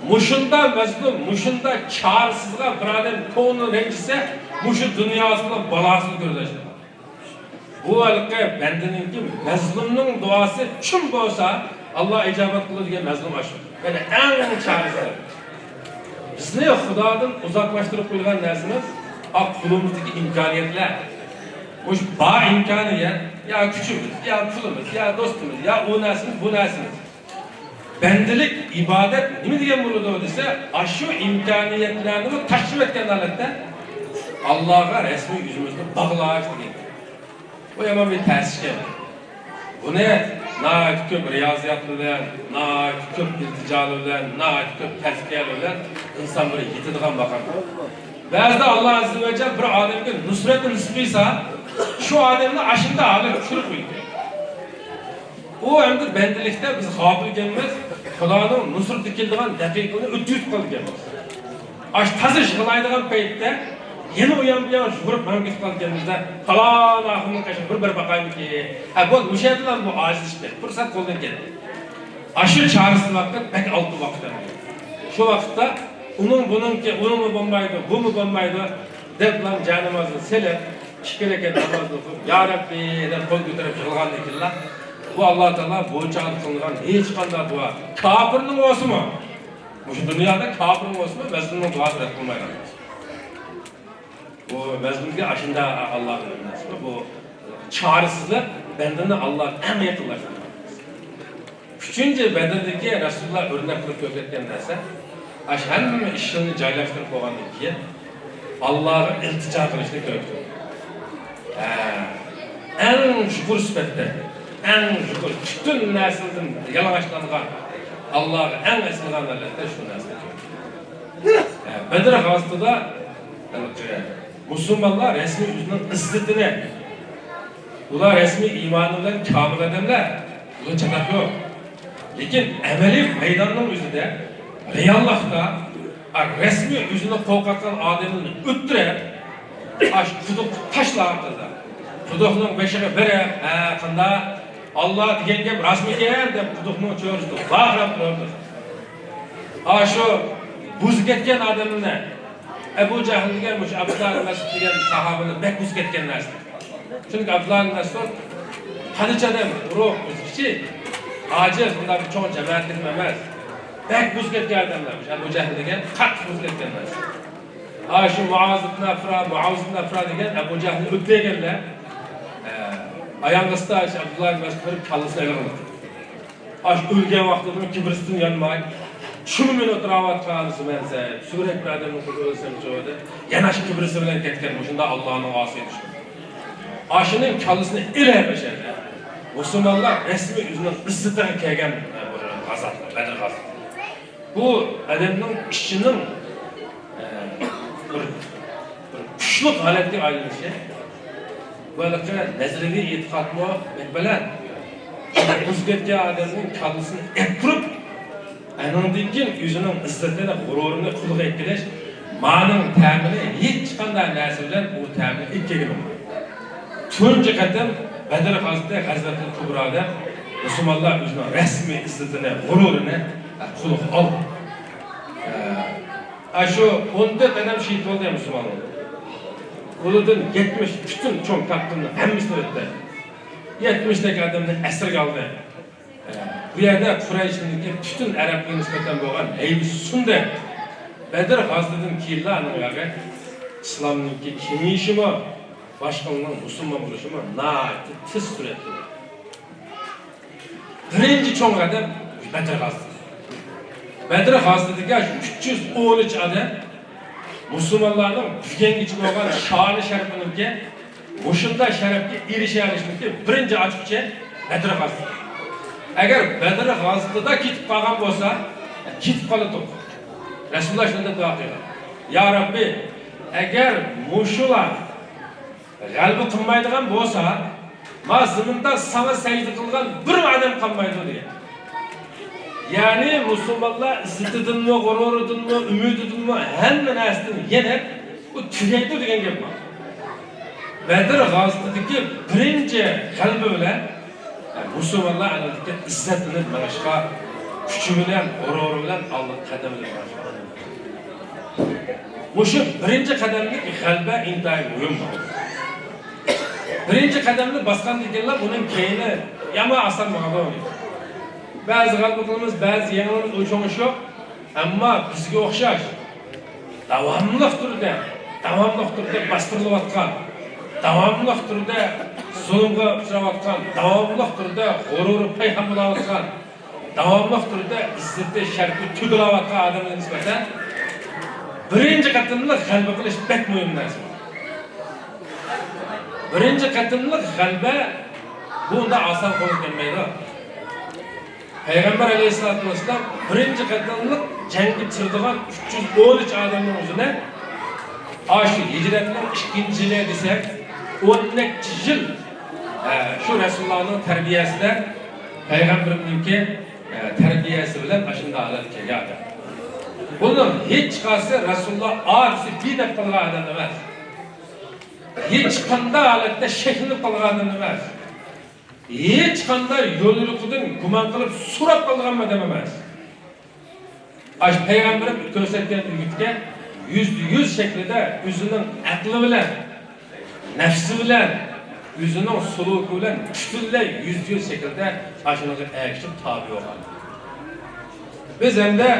مۇشۇنداق مەزلۇم، مۇشۇنداق چارىسىزغا بىر ئادەم كۆڭلى رەنجىسە، مۇشۇ دۇنياسىنىڭ بالاسىنى كۆرىدۇ. بۇ ھېلىقى بەندىنىڭكى، مەزلۇمنىڭ دۇئاسى چىن بولسا، ئاللا ئىجابەت قىلىدۇ دېگەن مەزلۇم ئاشۇ. يەنى ئەڭ چارىسىز. بىزنى خۇدادىن ئۇزاقلاشتۇرۇپ قويغان نەرسىمىز، ئا، قولىمىزدىكى ئىمكانىيەتلەر. مۇشۇ بار ئىمكانىيەت، يا كۈچىمىز، يا پۇلىمىز، يا دوستىمىز، يا ئۇ نەرسىمىز، بۇ نەرسىمىز. بەندىلىك، ئىبادەت نېمە دېگەن بولىدۇ دېسە، ئاشۇ ئىمكانىيەتلەرنىمۇ تاشلىۋەتكەن ھالەتتە ئاللاغا رەسمىي ئۆزىمىزنى باغلاش دېگەن. بۇ يامان بىر تەس ئىكەن. بۇنى ناھايىتى كۆپ رىيازىيات بىلەن، ناھايىتى كۆپ ئىلتىجالار بىلەن، ناھايىتى كۆپ تەزكىيەلەر بىلەن ئىنسان بىر يېتىدىغان ماقام. بەزىدە ئاللا ئەززە ۋە جەل بىر ئادەمگە نۇسرەتنى نېسىپ قىلسا، شۇ ئادەمنى ئاشۇنداق ھالەتكە چۈشۈرۈپ قويىدۇ. ئۇ ئەمدى بەندىلىكتە بىز غاپىل ئىكەنمىز، خۇدانىڭ نۇسرىتى كېلىدىغان دەقىقىنى ئۆتكۈزۈپ قالىدىكەنمىز. ئاش تازا يىغلايدىغان پەيتتە يەنە ئۇيان بۇيان يۈگۈرۈپ مېڭىپ كېتىپ قالىدىكەنمىز-دە، پالان ئاخۇننىڭ قېشىغا بىر بېرىپ باقايمىكىن؟ ھە، بولدى، مۇشۇ يەردىلا بۇ ئاجىزلىشىپ كەتتى، پۇرسەت قولدىن كەتتى. ئاشۇ چارىسىز ۋاقىت بەك ئالتۇن ۋاقىت ئەمدى. شۇ ۋاقىتتا ئۇنىڭ بۇنىڭكى، ئۇنىڭمۇ بولمايدۇ، بۇمۇ بولمايدۇ دەپلا جانامازنى سېلىپ، ئىككى رەكەت نامازنى ئوقۇپ، يا رەببى دەپ قول كۆتۈرۈپ يىغلىغاندىن كېيىنلا، بۇ ئاللا تائالا بۇ چاغدا قىلىنغان ھېچقانداق دۇئا، كاپىرنىڭ بولسىمۇ، مۇشۇ دۇنيادا كاپىرنىڭ بولسىمۇ، مەزلۇمنىڭ دۇئاسىنى رەت قىلمايدۇ. بۇ مەزلۇمگە ئاشۇنداق ئاللا بىلەن، بۇ چارىسىزلىق بەندىنى ئاللاغا ئەڭ يېقىنلاشتۇرىدۇ. ئۈچىنچى، بەدىردىكى رەسۇلۇللا ئۆرنەك قىلىپ كۆرسەتكەن نەرسە، ئاشۇ ھەممە ئىشلىرىنى جايلاشتۇرۇپ بولغاندىن كېيىن، ئاللاغا ئىلتىجا قىلىشنى كۆرسىتىدۇ. ھە، ئەڭ يۇقىرى سۈپەتتە، ئەڭ يۇقىرى، پۈتۈن نەرسىلەردىن يالىڭاچلانغان، ئاللاغا ئەڭ ئېسىلغان ھالەتتە شۇ نەرسىنى كۆرسىتىدۇ. ھە، بەدر غازىتىدا مۇسۇلمانلار رەسمىي ئۆزىنىڭ ئىززىتىنى، ئۇلار رەسمىي ئىمانى بىلەن كامىل ئادەملەر، بۇنىڭ چاتاق يوق. لېكىن ئەمەلىي مەيداننىڭ ئۆزىدە، رېئاللىقتا، ئا، رەسمىي ئۆزىنى قورقۇتقان ئادەمنى ئۆلتۈرۈپ، ئاشۇ قۇدۇق تاشلاپ، قۇدۇقنىڭ بېشىغا بېرىپ، ھە، قانداق، ئاللا دېگەن گەپ راستمىكەن دەپ قۇدۇقنىڭ چۆرىسىدە ۋارقىراپ تۇرۇپتۇ. ئاشۇ بۇزۇپ كەتكەن ئادەمنى، ئەبۇ جەھىل دېگەن مۇشۇ ئابدۇللا ئىبن مەسئۇد دېگەن ساھابىنى بەك بۇزۇپ كەتكەن نەرسە. چۈنكى ئابدۇللا ئىبن مەسئۇد پادىچى ئادەم، ئۇرۇق، كىچىك، ئاجىز، بۇنداق بىر چوڭ جامائەتلىكمۇ ئەمەس. بەك بۇزۇپ كەتكەن ئادەملەر، مۇشۇ ئەبۇ جەھىل دېگەن قاتتىق بۇزۇپ كەتكەن نەرسە. ھا، شۇ مۇئاز ئىبن ئەفرا، مۇئاز ئىبن ئەفرا دېگەن ئەبۇ جەھىلنى ئۆلتۈرگەنلەر. ئە، ئاياغ ئاستىدا شۇ ئابدۇللا ئىبن مەسئۇد بېرىپ كاللىسىنى ئېلىۋالدى. ئاش ئۆلگەن ۋاقتىدىمۇ كىبرىسىدىن يانماي، شۇمۇ مېنى ئوتتۇراغا ئاتقانسىمەن سەن، سۈرەك بىر ئادەمنى قويۇپ ئۆلسەمچۇ دەپ، يەنە ئاشۇ كىبرىسى بىلەن كەتكەن، مۇشۇنداق ئاللانىڭ ئاسىي دۈشمىنى. ئاشۇنىڭ كاللىسىنى ئېلىپ ئەشەدە. مۇسۇلمانلار رەسمىي ئۆزىنىڭ ئىززىتىگە كەلگەن بىر غازات، بەدر غازاتى. بۇ ئادەمنىڭ ئىچىنىڭ، ئە، بىر، بىر كۈچلۈك ھالەتكە ئايلىنىشى، بۇ ھېلىقى نەزەرىيەۋى ئېتىقادمۇ بەك بەلەن. بۇزۇپ كەتكەن ئادەمنىڭ كاللىسىنى ئېلىپ تۇرۇپ، ئانىڭدىن كېيىن ئۆزىنىڭ ئىززىتىنى، غۇرۇرىنى قولغا ئېلىپ كېلىش، مانىڭ تەمىنى ھېچقانداق نەرسە بىلەن ئۇ تەمىنى ئېلىپ كەلگىلى بولمايدۇ. تۇنجى قېتىم بەدر غازىتى، غەزۋەتۇل كۇبرادا مۇسۇلمانلار ئۆزىنىڭ رەسمىي ئىززىتىنى، غۇرۇرىنى قولغا ئالدى. ئە، ئاشۇ ئون تۆت ئادەم شېھىت بولدى مۇسۇلمانلار. ئۇلاردىن يەتمىش پۈتۈن چوڭ كاپىرنىڭ ھەممىسىنى ئۆلتۈردى. يەتمىشتەك ئادەمنى ئەسىرگە ئالدى. بۇ يەردە قۇرەيشنىڭكى پۈتۈن ئەرەبكە نىسبەتەن بولغان ھەيۋىسى سۇندى. بەدر غازىتىدىن كېيىنلا ئانىڭ ياغى ئىسلامنىڭكى كېڭىيىشىمۇ، باشقىلارنىڭ مۇسۇلمان بولۇشىمۇ ناھايىتى تېز سۈرئەتتە بولدى. بىرىنچى چوڭ قەدەم بەدر غازىتى. بەدر غازىتىدىكى شۇ ئۈچ يۈز ئون ئۈچ ئادەم مۇسۇلمانلارنىڭ بۈگۈنگىچە بولغان شانى شەرىپىنىڭكى مۇشۇنداق شەرەپكە ئېرىشەلىشىدىكى بىرىنچى ئاچقۇچى بەدر غازىتى. ئەگەر بەدر غازىتىدا كېتىپ قالغان بولسا، كېتىپ قالىدۇق. رەسۇلۇللا شۇنداق دۇئا قىلغان. يا رەببى، ئەگەر مۇشۇلار غەلىبە قىلمايدىغان بولسا، ما زېمىندا ساڭا سەجدە قىلغان بىر ئادەم قالمايدۇ دېگەن. يەنى مۇسۇلمانلار ئىززىتىدىنمۇ، غۇرۇرىدىنمۇ، ئۈمىدىدىنمۇ، ھەممە نەرسىدىن يېنىپ، ئۇ تۈگەيدۇ دېگەن گەپ بار. بەدر غازىتىدىكى بىرىنچى غەلىبە بىلەن مۇسۇلمانلار ئەنىڭدىكى ئىززەتلىنىپ مېڭىشقا، كۈچى بىلەن، غۇرۇرى بىلەن ئالدىغا قەدەم ئېلىپ مېڭىشقا. مۇشۇ بىرىنچى قەدەملىك غەلىبە ئىنتايىن مۇھىم بولدى. بىرىنچى قەدەمنى باسقاندىن كېيىنلا ئۇنىڭ كەينى يامان ئاسان ماڭىدۇ. بەزى غەلىبە قىلىمىز، بەزى يېڭىلىمىز، ئۇ چوڭ ئىش يوق. ئەمما بىزگە ئوخشاش داۋاملىق تۈردە، داۋاملىق تۈردە باستۇرۇلۇۋاتقان، داۋاملىق تۈردە زۇلۇمغا ئۇچراۋاتقان، داۋاملىق تۈردە غۇرۇرى پايخان بولاۋاتقان، داۋاملىق تۈردە ئىززىتى، شەرىپى تۆكۈلۈۋاتقان ئادەمگە نىسبەتەن بىرىنچى قېتىملىق غەلىبە قىلىش بەك مۇھىم نەرسە. بىرىنچى قېتىملىق غەلىبە بۇ ئۇنداق ئاسان قولغا كەلمەيدۇ. پەيغەمبەر ئەلەيھىسسالاتۇ ۋەسسالام بىرىنچى قېتىملىق جەڭگە چىقىدىغان ئۈچ يۈز ئون ئۈچ ئادەمنىڭ ئۆزىنى ئاشۇ ھىجرەتنىڭ ئىككىنچى يىلى دېسەك، ئون نەچچە يىل، ئە، شۇ رەسۇلۇللانىڭ تەربىيەسىدە، پەيغەمبىرىمنىڭكى، ئە، تەربىيەسى بىلەن ئاشۇنداق ھالەتكە كەلگەن ئادەم. بۇنىڭ ھېچقايسى رەسۇلۇللا ئارىسى بىدەپ قىلغان ئادەم ئەمەس. ھېچقانداق ھالەتتە شەكلىنىپ قالغان ئادەم ئەمەس. ھېچقانداق يول-يورۇقىدىن گۇمان قىلىپ سوراپ قالىدىغان ئادەم ئەمەس. ئاشۇ پەيغەمبىرىم كۆرسەتكەن ئۈلگىگە يۈزدە يۈز شەكلىدە ئۆزىنىڭ ئەقلى بىلەن، نەپسى بىلەن، ئۆزىنىڭ سۇلۇكى بىلەن پۈتۈنلەي يۈزدە يۈز شەكىلدە ئاشۇنىڭغا ئەگىشىپ تابىئ بولغان. بىز ئەمدى،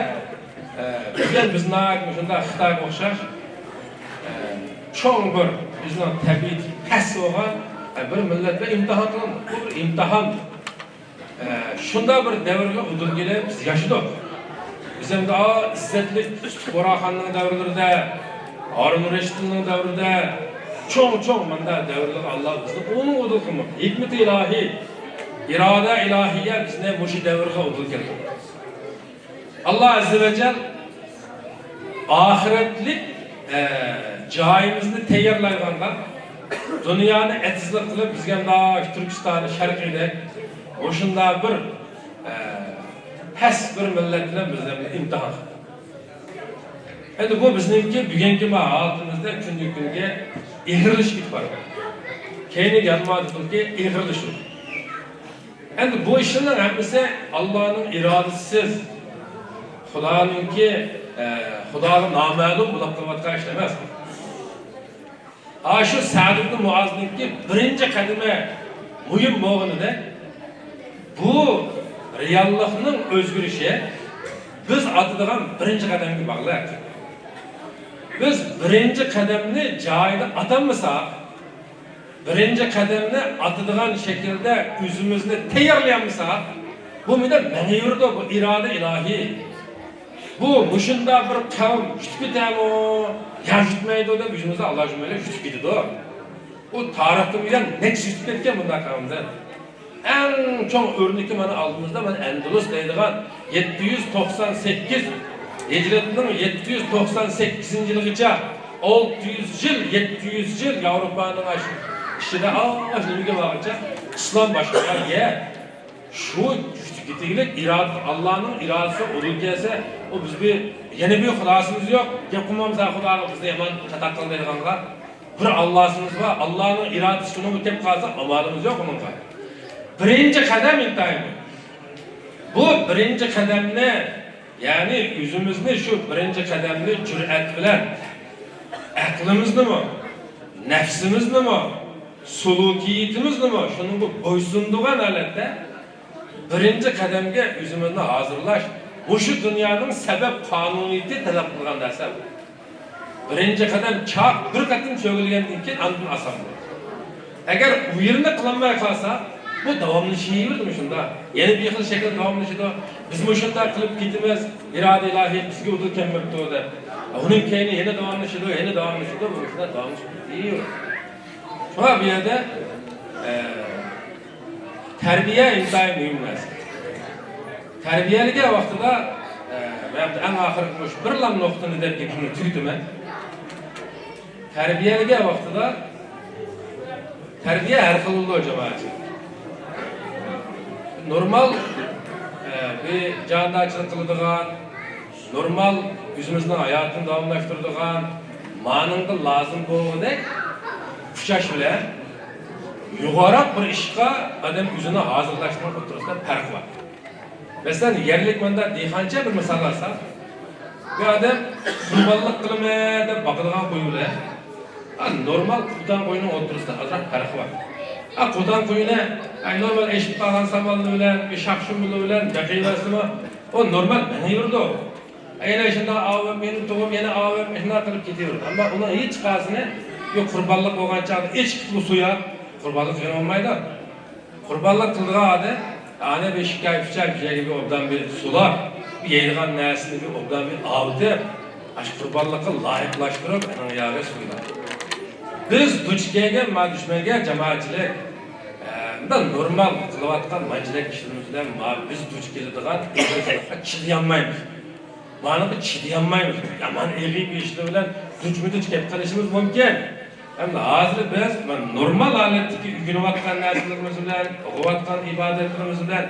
ئە، بۈگۈن بىز ناھايىتى مۇشۇنداق خىتايغا ئوخشاش، ئە، چوڭ بىر بىزنىڭ تەبىئىتى پەس بولغان، ئە، بىر مىللەت بىلەن ئىمتىھان قىلىمىز. بۇ بىر ئىمتىھان. ئە، شۇنداق بىر دەۋرگە ئۇدۇل كېلىپ بىز ياشىدۇق. بىز ئەمدى ئا، ئىززەتلىك ئۈستۈك بۇرھاننىڭ دەۋرلىرىدە، ھارۇن رەشىدنىڭ دەۋرىدە، چوڭ-چوڭ مۇنداق دەۋرلەرگە ئاللا بىزنى ئۇنىڭ ئۇدۇل قىلمىدى. ھېكمىتى ئىلاھىي، ئىرادە ئىلاھىيە بىزنى مۇشۇ دەۋرگە ئۇدۇل كەلتۈردى. ئاللا ئەززە ۋە جەل ئاخىرەتلىك، ئە، جايىمىزنى تەييارلايدىغانغا، دۇنيانى ئېتىزلىق قىلىپ، بىزگە مۇنداق تۈركىستانى شەرقىيدەك مۇشۇنداق بىر، ئە، پەس بىر مىللەت بىلەن بىزنى ئىمتىھان قىلدى. ئەمدى بۇ بىزنىڭكى بۈگۈنكى ما ھالىتىمىزدە كۈندىن كۈنگە ئېغىرلىشىپ كېتىپ بارىدۇ. كەينىگە يانمايدۇكى ئېغىرلىشىدۇ. ئەمدى بۇ ئىشلارنىڭ ھەممىسى ئاللانىڭ ئىرادىسىسىز، خۇدانىڭكى، ئە، خۇداغا نامەلۇم بولۇپ قېلىۋاتقان ئىشلار ئەمەس. ئاشۇ سەئد ئىبنى مۇئازنىڭكى بىرىنچى قەدىمى مۇھىم بولغىنىدەك، بۇ رېئاللىقنىڭ ئۆزگىرىشى بىز ئاتىدىغان بىرىنچى قەدەمگە باغلىق. بىز بىرىنچى قەدەمنى جايىدا ئاتالمىساق، بىرىنچى قەدەمنى ئاتىدىغان شەكىلدە ئۆزىمىزنى تەييارلىيالمىساق، بۇ مۇنداق مېڭىۋېرىدۇ، بۇ ئىرادە ئىلاھىي. بۇ مۇشۇنداق بىر قەۋم يۈتۈپ كېتەمۇ، يا يۈتمەيدۇ دەپ ئۆزىمىزنى ئالداش بىلەن يۈتۈپ كېتىدۇ. ئۇ تارىختا بىلەن نەچچە يۈتۈپ كەتكەن بۇنداق قەۋمدىن. ئەڭ چوڭ ئۆرنىكى مانا ئالدىمىزدا، مانا ئەندۇلۇس دەيدىغان يەتتە يۈز توقسان سەككىز، ھىجرەتنىڭ يەتتە يۈز توقسان سەككىزىنچى يىلىغىچە، ئالتە يۈز يىل، يەتتە يۈز يىل ياۋروپانىڭ ئاش-، ئىچىدە ئاش نېمىگە بارغىچە ئىسلام باشلىغان يەر. شۇ كۈچتە كېتىگلىك ئىرادە، ئاللانىڭ ئىرادىسى ئۇدۇل كەلسە، ئۇ بىز بىر، يەنە بىر خۇداسىمىز يوق. گەپ قىلمامسەن خۇداغا، بىزنى يامان چاتاق قىلمايدىغانغا. بىر ئاللاسىمىز بار، ئاللانىڭ ئىرادىسى شۇنىڭغا كەپ قالسا، ئامالىمىز يوق ئۇنىڭغا. بىرىنچى قەدەم ئىنتايىن مۇھىم. بۇ بىرىنچى قەدەمنى، يەنى ئۆزىمىزنى شۇ بىرىنچى قەدەمنى جۈرئەت بىلەن، ئەقلىمىزنىمۇ، نەپسىمىزنىمۇ، سۇلۇكىيىتىمىزنىمۇ شۇنىڭغا بويسۇنىدىغان ھالەتتە بىرىنچى قەدەمگە ئۆزىمىزنى ھازىرلاش، مۇشۇ دۇنيانىڭ سەۋەب قانۇنىيىتى تەلەپ قىلغان نەرسە بۇ. بىرىنچى قەدەم چاق بىر قېتىم چۆگىلىگەندىن كېيىن ئاندىن ئاسان بولىدۇ. ئەگەر ئۇ يەرنى قىلالماي قالسا، بۇ داۋاملىشىۋېرىدۇ مۇشۇنداق. يەنە بىر خىل شەكىلدە داۋاملىشىدۇ. بىز مۇشۇنداق قىلىپ كېتىمىز، ئىرادە ئىلاھىي بىزگە ئۇدۇل كەلمەپتۇ دەپ. ئۇنىڭ كەينى يەنە داۋاملىشىدۇ، يەنە داۋاملىشىدۇ، بۇ مۇشۇنداق داۋاملىشىپ كېتىۋېرىدۇ. شۇڭا بۇ يەردە، ئە، تەربىيە ئىنتايىن مۇھىم نەرسە. تەربىيەلىگەن ۋاقتىدا، ئە، مەن ئەڭ ئاخىرقى مۇشۇ بىرلا نۇقتىنى دەپ گېپىمنى تۈگىتىمەن. تەربىيەلىگەن ۋاقتىدا تەربىيە ھەر خىل بولىدۇ، جامائەت. نورمال، ئە، بىر جاندارچىلىق قىلىدىغان، نورمال ئۆزىمىزنىڭ ھاياتىنى داۋاملاشتۇرىدىغان، مانىڭغا لازىم بولغۇدەك ئۇچاش بىلەن يۇقىرىراق بىر ئىشقا ئادەم ئۆزىنى ھازىرلاشنىڭ ئوتتۇرىسىدا پەرق بار. مەسىلەن، يەرلىك ماندا دېھقانچە بىر مىسال ئالساق، بىر ئادەم قۇربانلىق قىلىمەن دەپ باقىدىغان قوي بىلەن، ئا، نورمال قۇردان قوينىڭ ئوتتۇرىسىدا ئازراق پەرق بار. ئا، قۇردان قوينى، ئا، نورمال ئېشىپ قالغان سامانلار بىلەن، بىر شاخشۇم بۇلۇ بىلەن بېقىۋەرسىمۇ، ئۇ نورمال مېڭىۋېرىدۇ. يەنە شۇنداق ئاۋۇپ، يەنە تۇغۇپ، يەنە ئاۋۇپ، شۇنداق قىلىپ كېتىۋېرىدۇ. ئەمما ئۇنىڭ ھېچقايسىسىنى يو قۇربانلىق بولغان چاغدا ئېچىقىپلا سوياپ، قۇربانلىق قىلغىلى بولمايدۇ. قۇربانلىق قىلىدىغان ئادەم، ئەنە بىر ئىككى ئاي، ئۈچ ئاي بىر يەرگە بىر ئوبدان بىر سولاپ، بىر يەيدىغان نەرسىنى بىر ئوبدان بىر ئاۋۇتۇپ، ئاشۇ قۇربانلىققا لايىقلاشتۇرۇپ، ئۇنىڭ ياغى سويۇلىدۇ. بىز دۇچ كەلگەن ما دۈشمەنگە جامائەتچىلىك، ئە، مۇنداق نورمال قىلىۋاتقان مانچىلىك ئىشلىرىمىز بىلەن ما بىز دۇچ كېلىدىغان ئېغىرچىلىققا چىدىيالمايمىز. مانىڭغا چىدىيالمايمىز. يامان ئېغىر بىر ئىشلار بىلەن دۇچمۇدۇچ كەپ قېلىشىمىز مۇمكىن. ئەمدى ھازىر بىز مانا نورمال ھالەتتىكى ئۆگىنىۋاتقان نەرسىلىرىمىز بىلەن، ئوقۇۋاتقان ئىبادەتلىرىمىز بىلەن،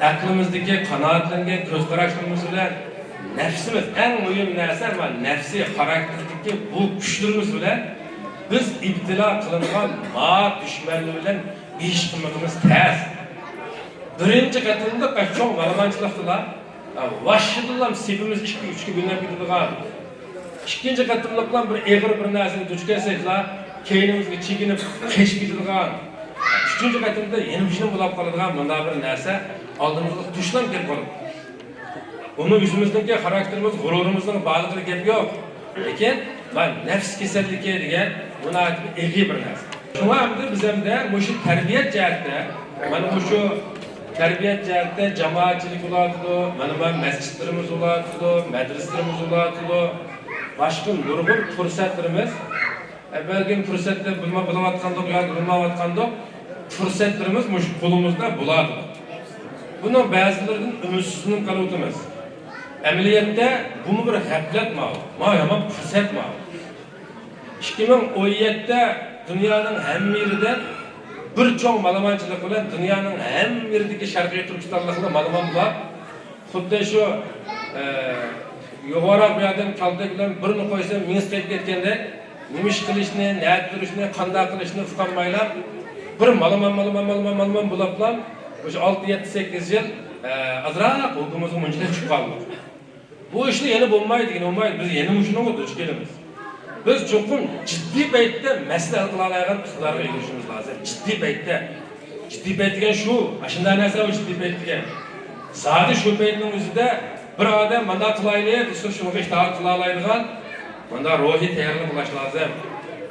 ئەقلىمىزدىكى قانائەتلەنگەن كۆز قاراشلىرىمىز بىلەن، نەپسىمىز، ئەڭ مۇھىم نەرسە مانا نەپسىي خاراكتېردىكى بۇ كۈچلىرىمىز بىلەن بىز ئىپتىلا قىلىنغان ما دۈشمەنلەر بىلەن بېيىش قىلمىقىمىز تەس. بىرىنچى قېتىملىق چوڭ مالىمانچىلىقتىلا، ۋاھشىدىنلا سېپىمىز ئىككى، ئۈچكە بۆلۈنۈپ كېتىدىغان. ئىككىنچى قېتىملىقلا بىر ئېغىر بىر نەرسىنى دۇچ كەلسەكلا، كەينىمىزگە چېكىنىپ قېچىپ كېتىدىغان. ئۈچىنچى قېتىمدا يەنە مۇشۇنى بولاپ قالىدىغان مۇنداق بىر نەرسە ئالدىمىزغا دۇچلام كېلىپ قالىدۇ. ئۇمۇ ئۆزىمىزنىڭكى خاراكتېرىمىز، غۇرۇرىمىزنىڭ بارلىقىدا گەپ يوق. لېكىن مانا نەپس كېسەللىكى دېگەن بۇ ناھايىتى بىر ئېغىر بىر نەرسە. شۇڭا ئەمدى بىز ئەمدى مۇشۇ تەربىيەت جەھەتتە، مانا مۇشۇ تەربىيەت جەھەتتە جامائەتچىلىك بولۇۋاتىدۇ، مانا، مانا مەسچىتلىرىمىز بولۇۋاتىدۇ، مەدرىسىلىرىمىز بولۇۋاتىدۇ، باشقا نۇرغۇن پۇرسەتلىرىمىز، ئە، بەلكىم پۇرسەتنى بىلمە-، بىلىۋاتقاندۇق ياكى بىلمەيۋاتقاندۇق، پۇرسەتلىرىمىز مۇشۇ قولىمىزدا بولاتىدۇ. بۇنىڭ بەزىلىرىدىن ئۈمىدسىزلىنىپ قېلىۋاتىمىز. ئەمەلىيەتتە بۇمۇ بىر غەپلەت ماۋۇ. ماۋۇ يامان پۇرسەت ماۋۇ. ئىككى مىڭ ئون يەتتىدە دۇنيانىڭ ھەممە يېرىدە بىر چوڭ مالىمانچىلىق بىلەن دۇنيانىڭ ھەممە يېرىدىكى شەرقىي تۈركىستانلىقلار مالىمان بولار. خۇددى شۇ، ئە، يوغانراق بىر ئادەم كالتەك بىلەن بىرنى قويسا مېڭىسى قېيىپ كەتكەندەك، نېمە ئىش قىلىشنى، نەدە تۇرۇشنى، قانداق قىلىشنى ئۇقالمايلا، بىر مالىمان، مالىمان، مالىمان، مالىمان بولاپلا، مۇشۇ ئالتە، يەتتە، سەككىز يىل، ئە، ئازراق ھوكمىمىزغا مۇنچىلىك چىققانلىق. بۇ ئىشنى يەنە بولمايدۇ دېگىنى بولمايدۇ. بىز يەنە مۇشۇنىڭغا دۇچ كېلىمىز. بىز چوقۇم جىددىي پەيتتە مەسىلە ھەل قىلالايدىغان ئىقتىدارغا ئېرىشىشىمىز لازىم. جىددىي پەيتتە. جىددىي پەيت دېگەن شۇ. ئاشۇنداق نەرسە ئۇ جىددىي پەيت دېگەن. زادى شۇ پەيتنىڭ ئۆزىدە بىر ئادەم مانداق قىلايلى دېسە، شۇنىڭغا ئىتائەت قىلالايدىغان مانداق روھىي تەييارلىق بولۇش لازىم.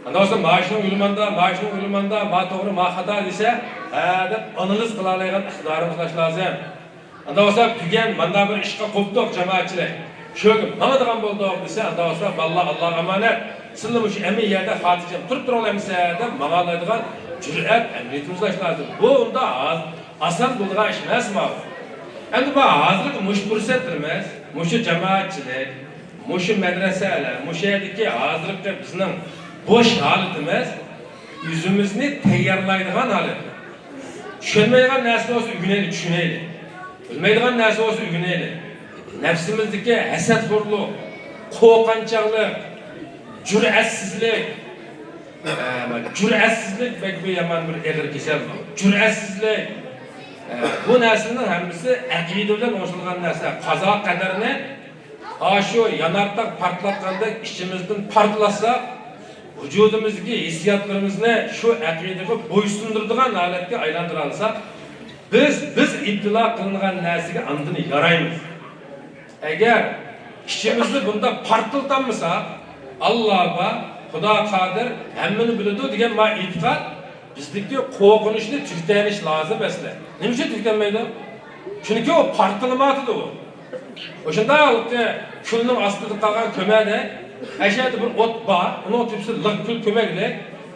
ئانداق بولسا، مانا شۇنىڭ ئۆلىماندا، مانا شۇنىڭ ئۆلىماندا، ما توغرا، ما خاتا دېسە، ھە دەپ ئانالىز قىلالايدىغان ئىقتىدارىمىز بولۇش لازىم. ئاندا بولسا، بۈگۈن مانداق بىر ئىشقا قوپتۇق، جامائەتچىلىك. شۇ كۈن ماڭىدىغان بولدۇق دېسە، ئاندا بولسا، بالىلار ئاللاغا ئامانەت. سىلەر مۇشۇ ئەمىن يەردە خاتىرجەم تۇرۇپ تۇرۇڭلار ئەمىسە دەپ ماڭالايدىغان جۈرئەت، ئەمەلىيىتىمىز بولۇش لازىم. بۇ ئۇنداق ئاز-، ئاسان بولىدىغان ئىش ئەمەس ماۋۇ. ئەمدى بۇ ھازىرقى مۇشۇ پۇرسەتلىرىمىز، مۇشۇ جامائەتچىلىك، مۇشۇ مەدرەسەلەر، مۇشۇ يەردىكى ھازىرقى بىزنىڭ بوش ھالىتىمىز ئۆزىمىزنى تەييارلايدىغان ھالەت. چۈشەنمەيدىغان نەرسە بولسا ئۆگىنەيلى، چۈشىنەيلى. بىلمەيدىغان نەرسە بولسا ئۆگىنەيلى. نەپسىمىزدىكى ھەسەتخورلۇق، قورقۇنچاقلىق، جۈرئەتسىزلىك، ئە، جۈرئەتسىزلىك بەك بىر يامان بىر ئېغىر كېسەل بۇ. جۈرئەتسىزلىك، ئە، بۇ نەرسىنىڭ ھەممىسى ئەقىدە بىلەن ئوڭشىلغان نەرسە. قازا قەدەرنى ئاشۇ يانارتاق پارتلاتقاندەك ئىچىمىزدىن پارتلاتساق، ۋۇجۇدىمىزدىكى ھېسسىياتلىرىمىزنى شۇ ئەقىدىگە بويسۇندۇرىدىغان ھالەتكە ئايلاندۇرالىساق، بىز، بىز ئىپتىلا قىلىنغان نەرسىگە ئاندىن يارايمىز. ئەگەر ئىچىمىزنى بۇنداق پارتلىتالمىساق، ئاللا بار، خۇدا قادىر، ھەممىنى بىلىدۇ دېگەن ما ئېتىقاد بىزدىكى قورقۇنچنى تۈگىتەلىشى لازىم ئەسلى. نېمە ئۈچۈن تۈگىتەلمەيدۇ؟ چۈنكى ئۇ پارتلىمايۋاتىدۇ ئۇ. ئۇ شۇنداق كۈلنىڭ ئاستىدا قالغان كۆمەدەك، ئەشەدە بىر ئوت بار، ئۇنىڭ تۈپىسى لىق كۈل كۆمەكلىك،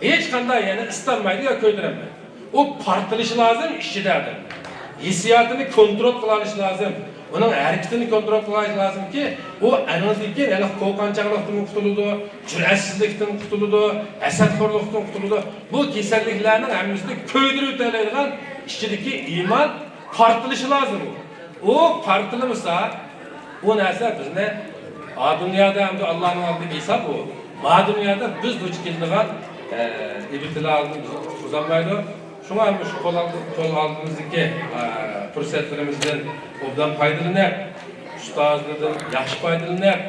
ھېچقانداق يەنە ئىسسىتالمايدۇ يا كۆيدۈرەلمەيدۇ. ئۇ پارتلىشى لازىم ئىچىدە ئادەم. ھېسسىياتىنى كونترول قىلالىشى لازىم. ئۇنىڭ ھەرىكىتىنى كونترول قىلالىشى لازىمكى، ئۇ ئەنىڭدىن كېيىن ھېلىقى قورقۇنچاقلىقتىن قۇتۇلىدۇ، جۈرئەتسىزلىكتىن قۇتۇلىدۇ، ھەسەتخورلۇقتىن قۇتۇلىدۇ. بۇ كېسەللىكلەرنىڭ ھەممىسىنى كۆيدۈرۈۋېتەلەيدىغان ئىچىدىكى ئىمان پارتلىشى لازىم. ئۇ پارتلىمىسا، ئۇ نەرسە بىزنى ئا دۇنيادا ھەمدە ئاللانىڭ ئالدىدىكى ھېساب ئۇ. ما دۇنيادا بىز دۇچ كېلىدىغان، ئە، ئىبتىلادىن بىزنى قۇتقۇزالمايدۇ. شۇڭا مۇشۇ قول ئالدى-، قول ئالدىمىزدىكى، ئە، پۇرسەتلىرىمىزدىن ئوبدان پايدىلىنىپ، ئۇستازلاردىن ياخشى پايدىلىنىپ،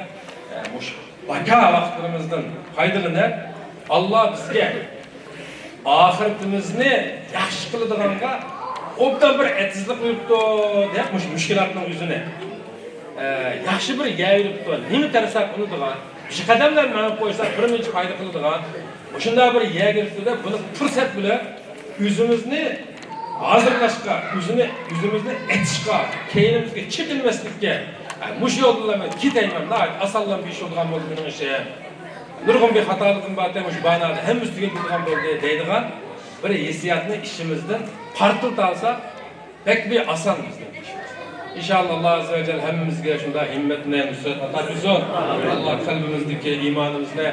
ئە، مۇشۇ باكا ۋاقىتلىرىمىزدىن پايدىلىنىپ، ئاللا بىزگە ئاخىرىتىمىزنى ياخشى قىلىدىغانغا ئوبدان بىر ئېتىزلىق بۇيرۇپتۇ دەپ، مۇشۇ مۈشكۈلاتنىڭ ئۆزىنى، ئە، ياخشى بىر يەر بېرىپتۇ. نېمە تەرسا ئۇنىدىغان، مۇشۇ قەدەملەرنى مېڭىپ قويسا بىر نەچچە پايدا قىلىدىغان، مۇشۇنداق بىر يەر بېرىپتۇ دەپ، بۇنى پۇرسەت بىلىپ ئۆزىمىزنى ھازىرلاشقا، ئۆزىنى، ئۆزىمىزنى ئېتىشقا، كەينىمىزگە چېكىنمەسلىككە، ئە، مۇشۇ يولدىلا مەن كېتەيمەن، ناھايىتى ئاسانلا بىر ئىش بولىدىغان بولدى مېنىڭ ئىشىم. نۇرغۇن بىر خاتالىقىم بار، مۇشۇ بانادا ھەممىسى تۈگەپ كېتىدىغان بولدى دەيدىغان بىر ھېسسىياتنى ئىچىمىزدىن پارتلىتالىساق، بەك بىر ئاسان بىزنىڭ ئىشىمىز. ئىنشاللا، ئاللا ئەززە ۋە جەل ھەممىمىزگە شۇنداق ھىممەتنى، نۇسرەت ئاتا قىلسۇن. ئاللا قەلبىمىزدىكى ئىمانىمىزنى،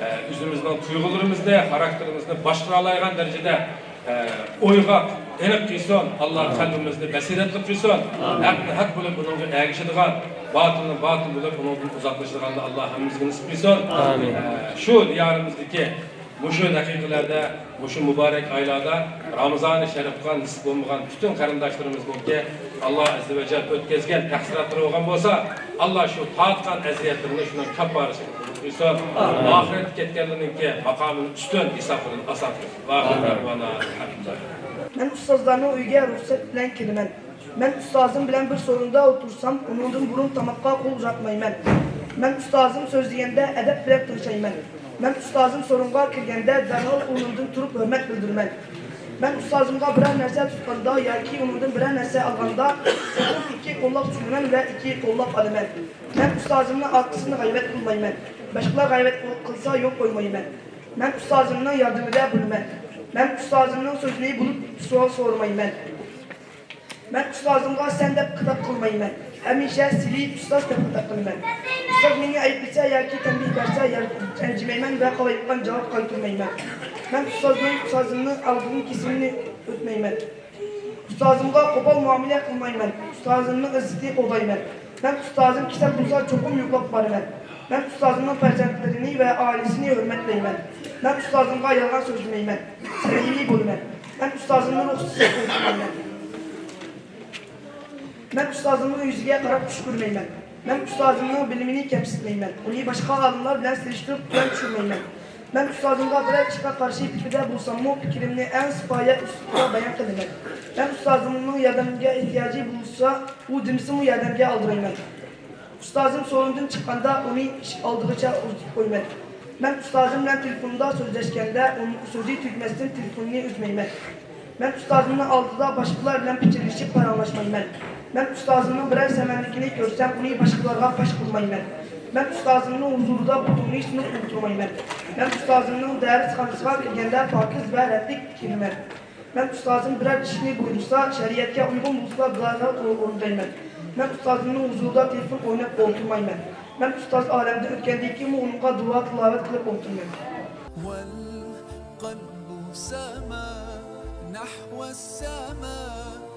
ئە، ئۆزىمىزنىڭ تۇيغۇلىرىمىزنى، خاراكتېرىمىزنى باشقۇرالايدىغان دەرىجىدە، ئە، ئويغاق، ئېنىق قىلسۇن. ئاللا قەلبىمىزنى بەسىرەتلىك قىلسۇن. ھەقنى ھەق بىلىپ، ئۇنىڭغا ئەگىشىدىغان، باتىلنى باتىل بىلىپ، ئۇنىڭدىن ئۇزاقلىشىدىغاننى ئاللا ھەممىمىزگە نېسىپ قىلسۇن. ئامىن. ئە، شۇ دىيارىمىزدىكى مۇشۇ دەقىقىلەردە، مۇشۇ مۇبارەك ئايلاردا رامىزانى شەرىپقا نېسىپ بولمىغان پۈتۈن قېرىنداشلىرىمىزنىڭكى ئاللا ئەززە ۋە جەل ئۆتكۈزگەن تەقسىراتلىرى بولغان بولسا، ئاللا شۇ تارتقان ئەزىيەتلىرىنى شۇنىڭ كاپپارىسىنى قىلسۇن. ئامىن. ئاخىرەتكە كەتكەنلىرىنىڭكى ماقامىنى ئۈستۈن، ھېسابلىرىنى ئاسان قىلسۇن. ۋاخىر دەۋانا ئەلھەمدۇلىللاھ. مەن ئۇستازلارنىڭ ئۆيىگە رۇخسەت بىلەن كىرىمەن. مەن ئۇستازىم بىلەن بىر سورۇندا ئولتۇرسام، ئۇنىڭدىن بۇرۇن تاماققا قول ئۇزاتمايمەن. مەن ئۇستازىم سۆزلىگەندە ئەدەپ بىلەن تىڭشايمەن. مەن ئۇستازىم سورۇنغا كىرگەندە دەرھال ئورنۇمدىن تۇرۇپ ھۆرمەت بىلدۈرىمەن. مەن ئۇستازىمغا بىرەر نەرسە تۇتقاندا ياكى ئۇنىڭدىن بىرەر نەرسە ئالغاندا، چوقۇم ئىككى قوللاپ سۈرىمەن ۋە ئىككى قوللاپ ئالىمەن. مەن ئۇستازىمنىڭ ئارقىسىدىن غەيۋەت قىلمايمەن. باشقىلار غەيۋەت قىلسا يول قويمايمەن. مەن ئۇستازىمنىڭ ياردىمىدە بولىمەن. مەن ئۇستازىمنىڭ سۆزىنى بۆلۈپ سوئال سورىمايمەن. مەن ئۇستازىمغا سەن دەپ خىتاب قىلمايمەن. ھەمىشە سىلى ئۇستاز دەپ خىتاب قىلىمەن. ئۇستاز مېنى ئەيىبلىسە ياكى تەنبىھ بەرسە يار-، رەنجىمەيمەن ۋە قالايمىقان جاۋاب قايتۇرمايمەن. مەن ئۇستازنىڭ، ئۇستازىمنىڭ ئالدىدىن كېسىمنى ئۆتمەيمەن. ئۇستازىمغا قوپال مۇئامىلە قىلمايمەن. ئۇستازىمنىڭ ئىززىتىنى قوغدايمەن. مەن ئۇستازىم كېسەل بولسا چوقۇم يوقلاپ بارىمەن. مەن ئۇستازىمنىڭ پەرزەنتلىرىنى ۋە ئائىلىسىنى ھۆرمەتلەيمەن. مەن ئۇستازىمغا يالغان سۆزلىمەيمەن. سەمىمىي بولىمەن. مەن ئۇستازىمنى رۇخسەتسىز قويۇپ قويمايمەن. مەن ئۇستازىمنىڭ يۈزىگە قاراپ چۈش كۆرمەيمەن. مەن ئۇستازىمنىڭ بىلىمىنى كەمسىتمەيمەن. ئۇنى باشقا ئالىملار بىلەن سېلىشتۇرۇپ تۆۋەن چۈشۈرمەيمەن. مەن ئۇستازىمغا بىرەر ئىشقا قارشى پىكىردە بولساممۇ، پىكرىمنى ئەڭ سىپايە ئۇسلۇبتا بايان قىلىمەن. مەن ئۇستازىمنىڭ ياردىمىگە ئېھتىياجى بولسا، ئۇ دېمىسىمۇ ياردەمگە ئالدىرايمەن. ئۇستازىم سورۇندىن چىققاندا ئۇنى ئىشىك ئالدىغىچە ئۇزىتىپ قويىمەن. مەن ئۇستازىم بىلەن تېلېفوندا سۆزلەشكەندە ئۇنىڭ سۆزى تۈگىمەستىن تېلېفوننى ئۈزمەيمەن. مەن ئۇستازىمنىڭ ئالدىدا باشقىلار بىلەن پىچىرلىشىپ پاراڭلاشمايمەن. مەن ئۇستازىمنىڭ بىرەر سەۋەنلىكىنى كۆرسەم ئۇنى باشقىلارغا پاش قىلمايمەن. مەن ئۇستازىمنىڭ ھۇزۇرىدا پۇتۇمنى سۇنۇپ ئولتۇرمايمەن. مەن ئۇستازىمنىڭ دەرسخانىسىغا كىرگەندە پاكىز ۋە رەتلىك كىرىمەن. مەن ئۇستازىم بىرەر ئىشنى بۇيرۇسا، شەرىئەتكە ئۇيغۇن بولسىلا، بىلەن ئورۇندايمەن. مەن ئۇستازىمنىڭ ھۇزۇرىدا تېلېفون ئويناپ ئولتۇرمايمەن. مەن ئۇستاز ئالەمدىن ئۆتكەندىن كېيىنمۇ ئۇنىڭغا دۇئا تىلاۋەت قىلىپ ئولتۇرىمەن. والقلب سما نحو السماء.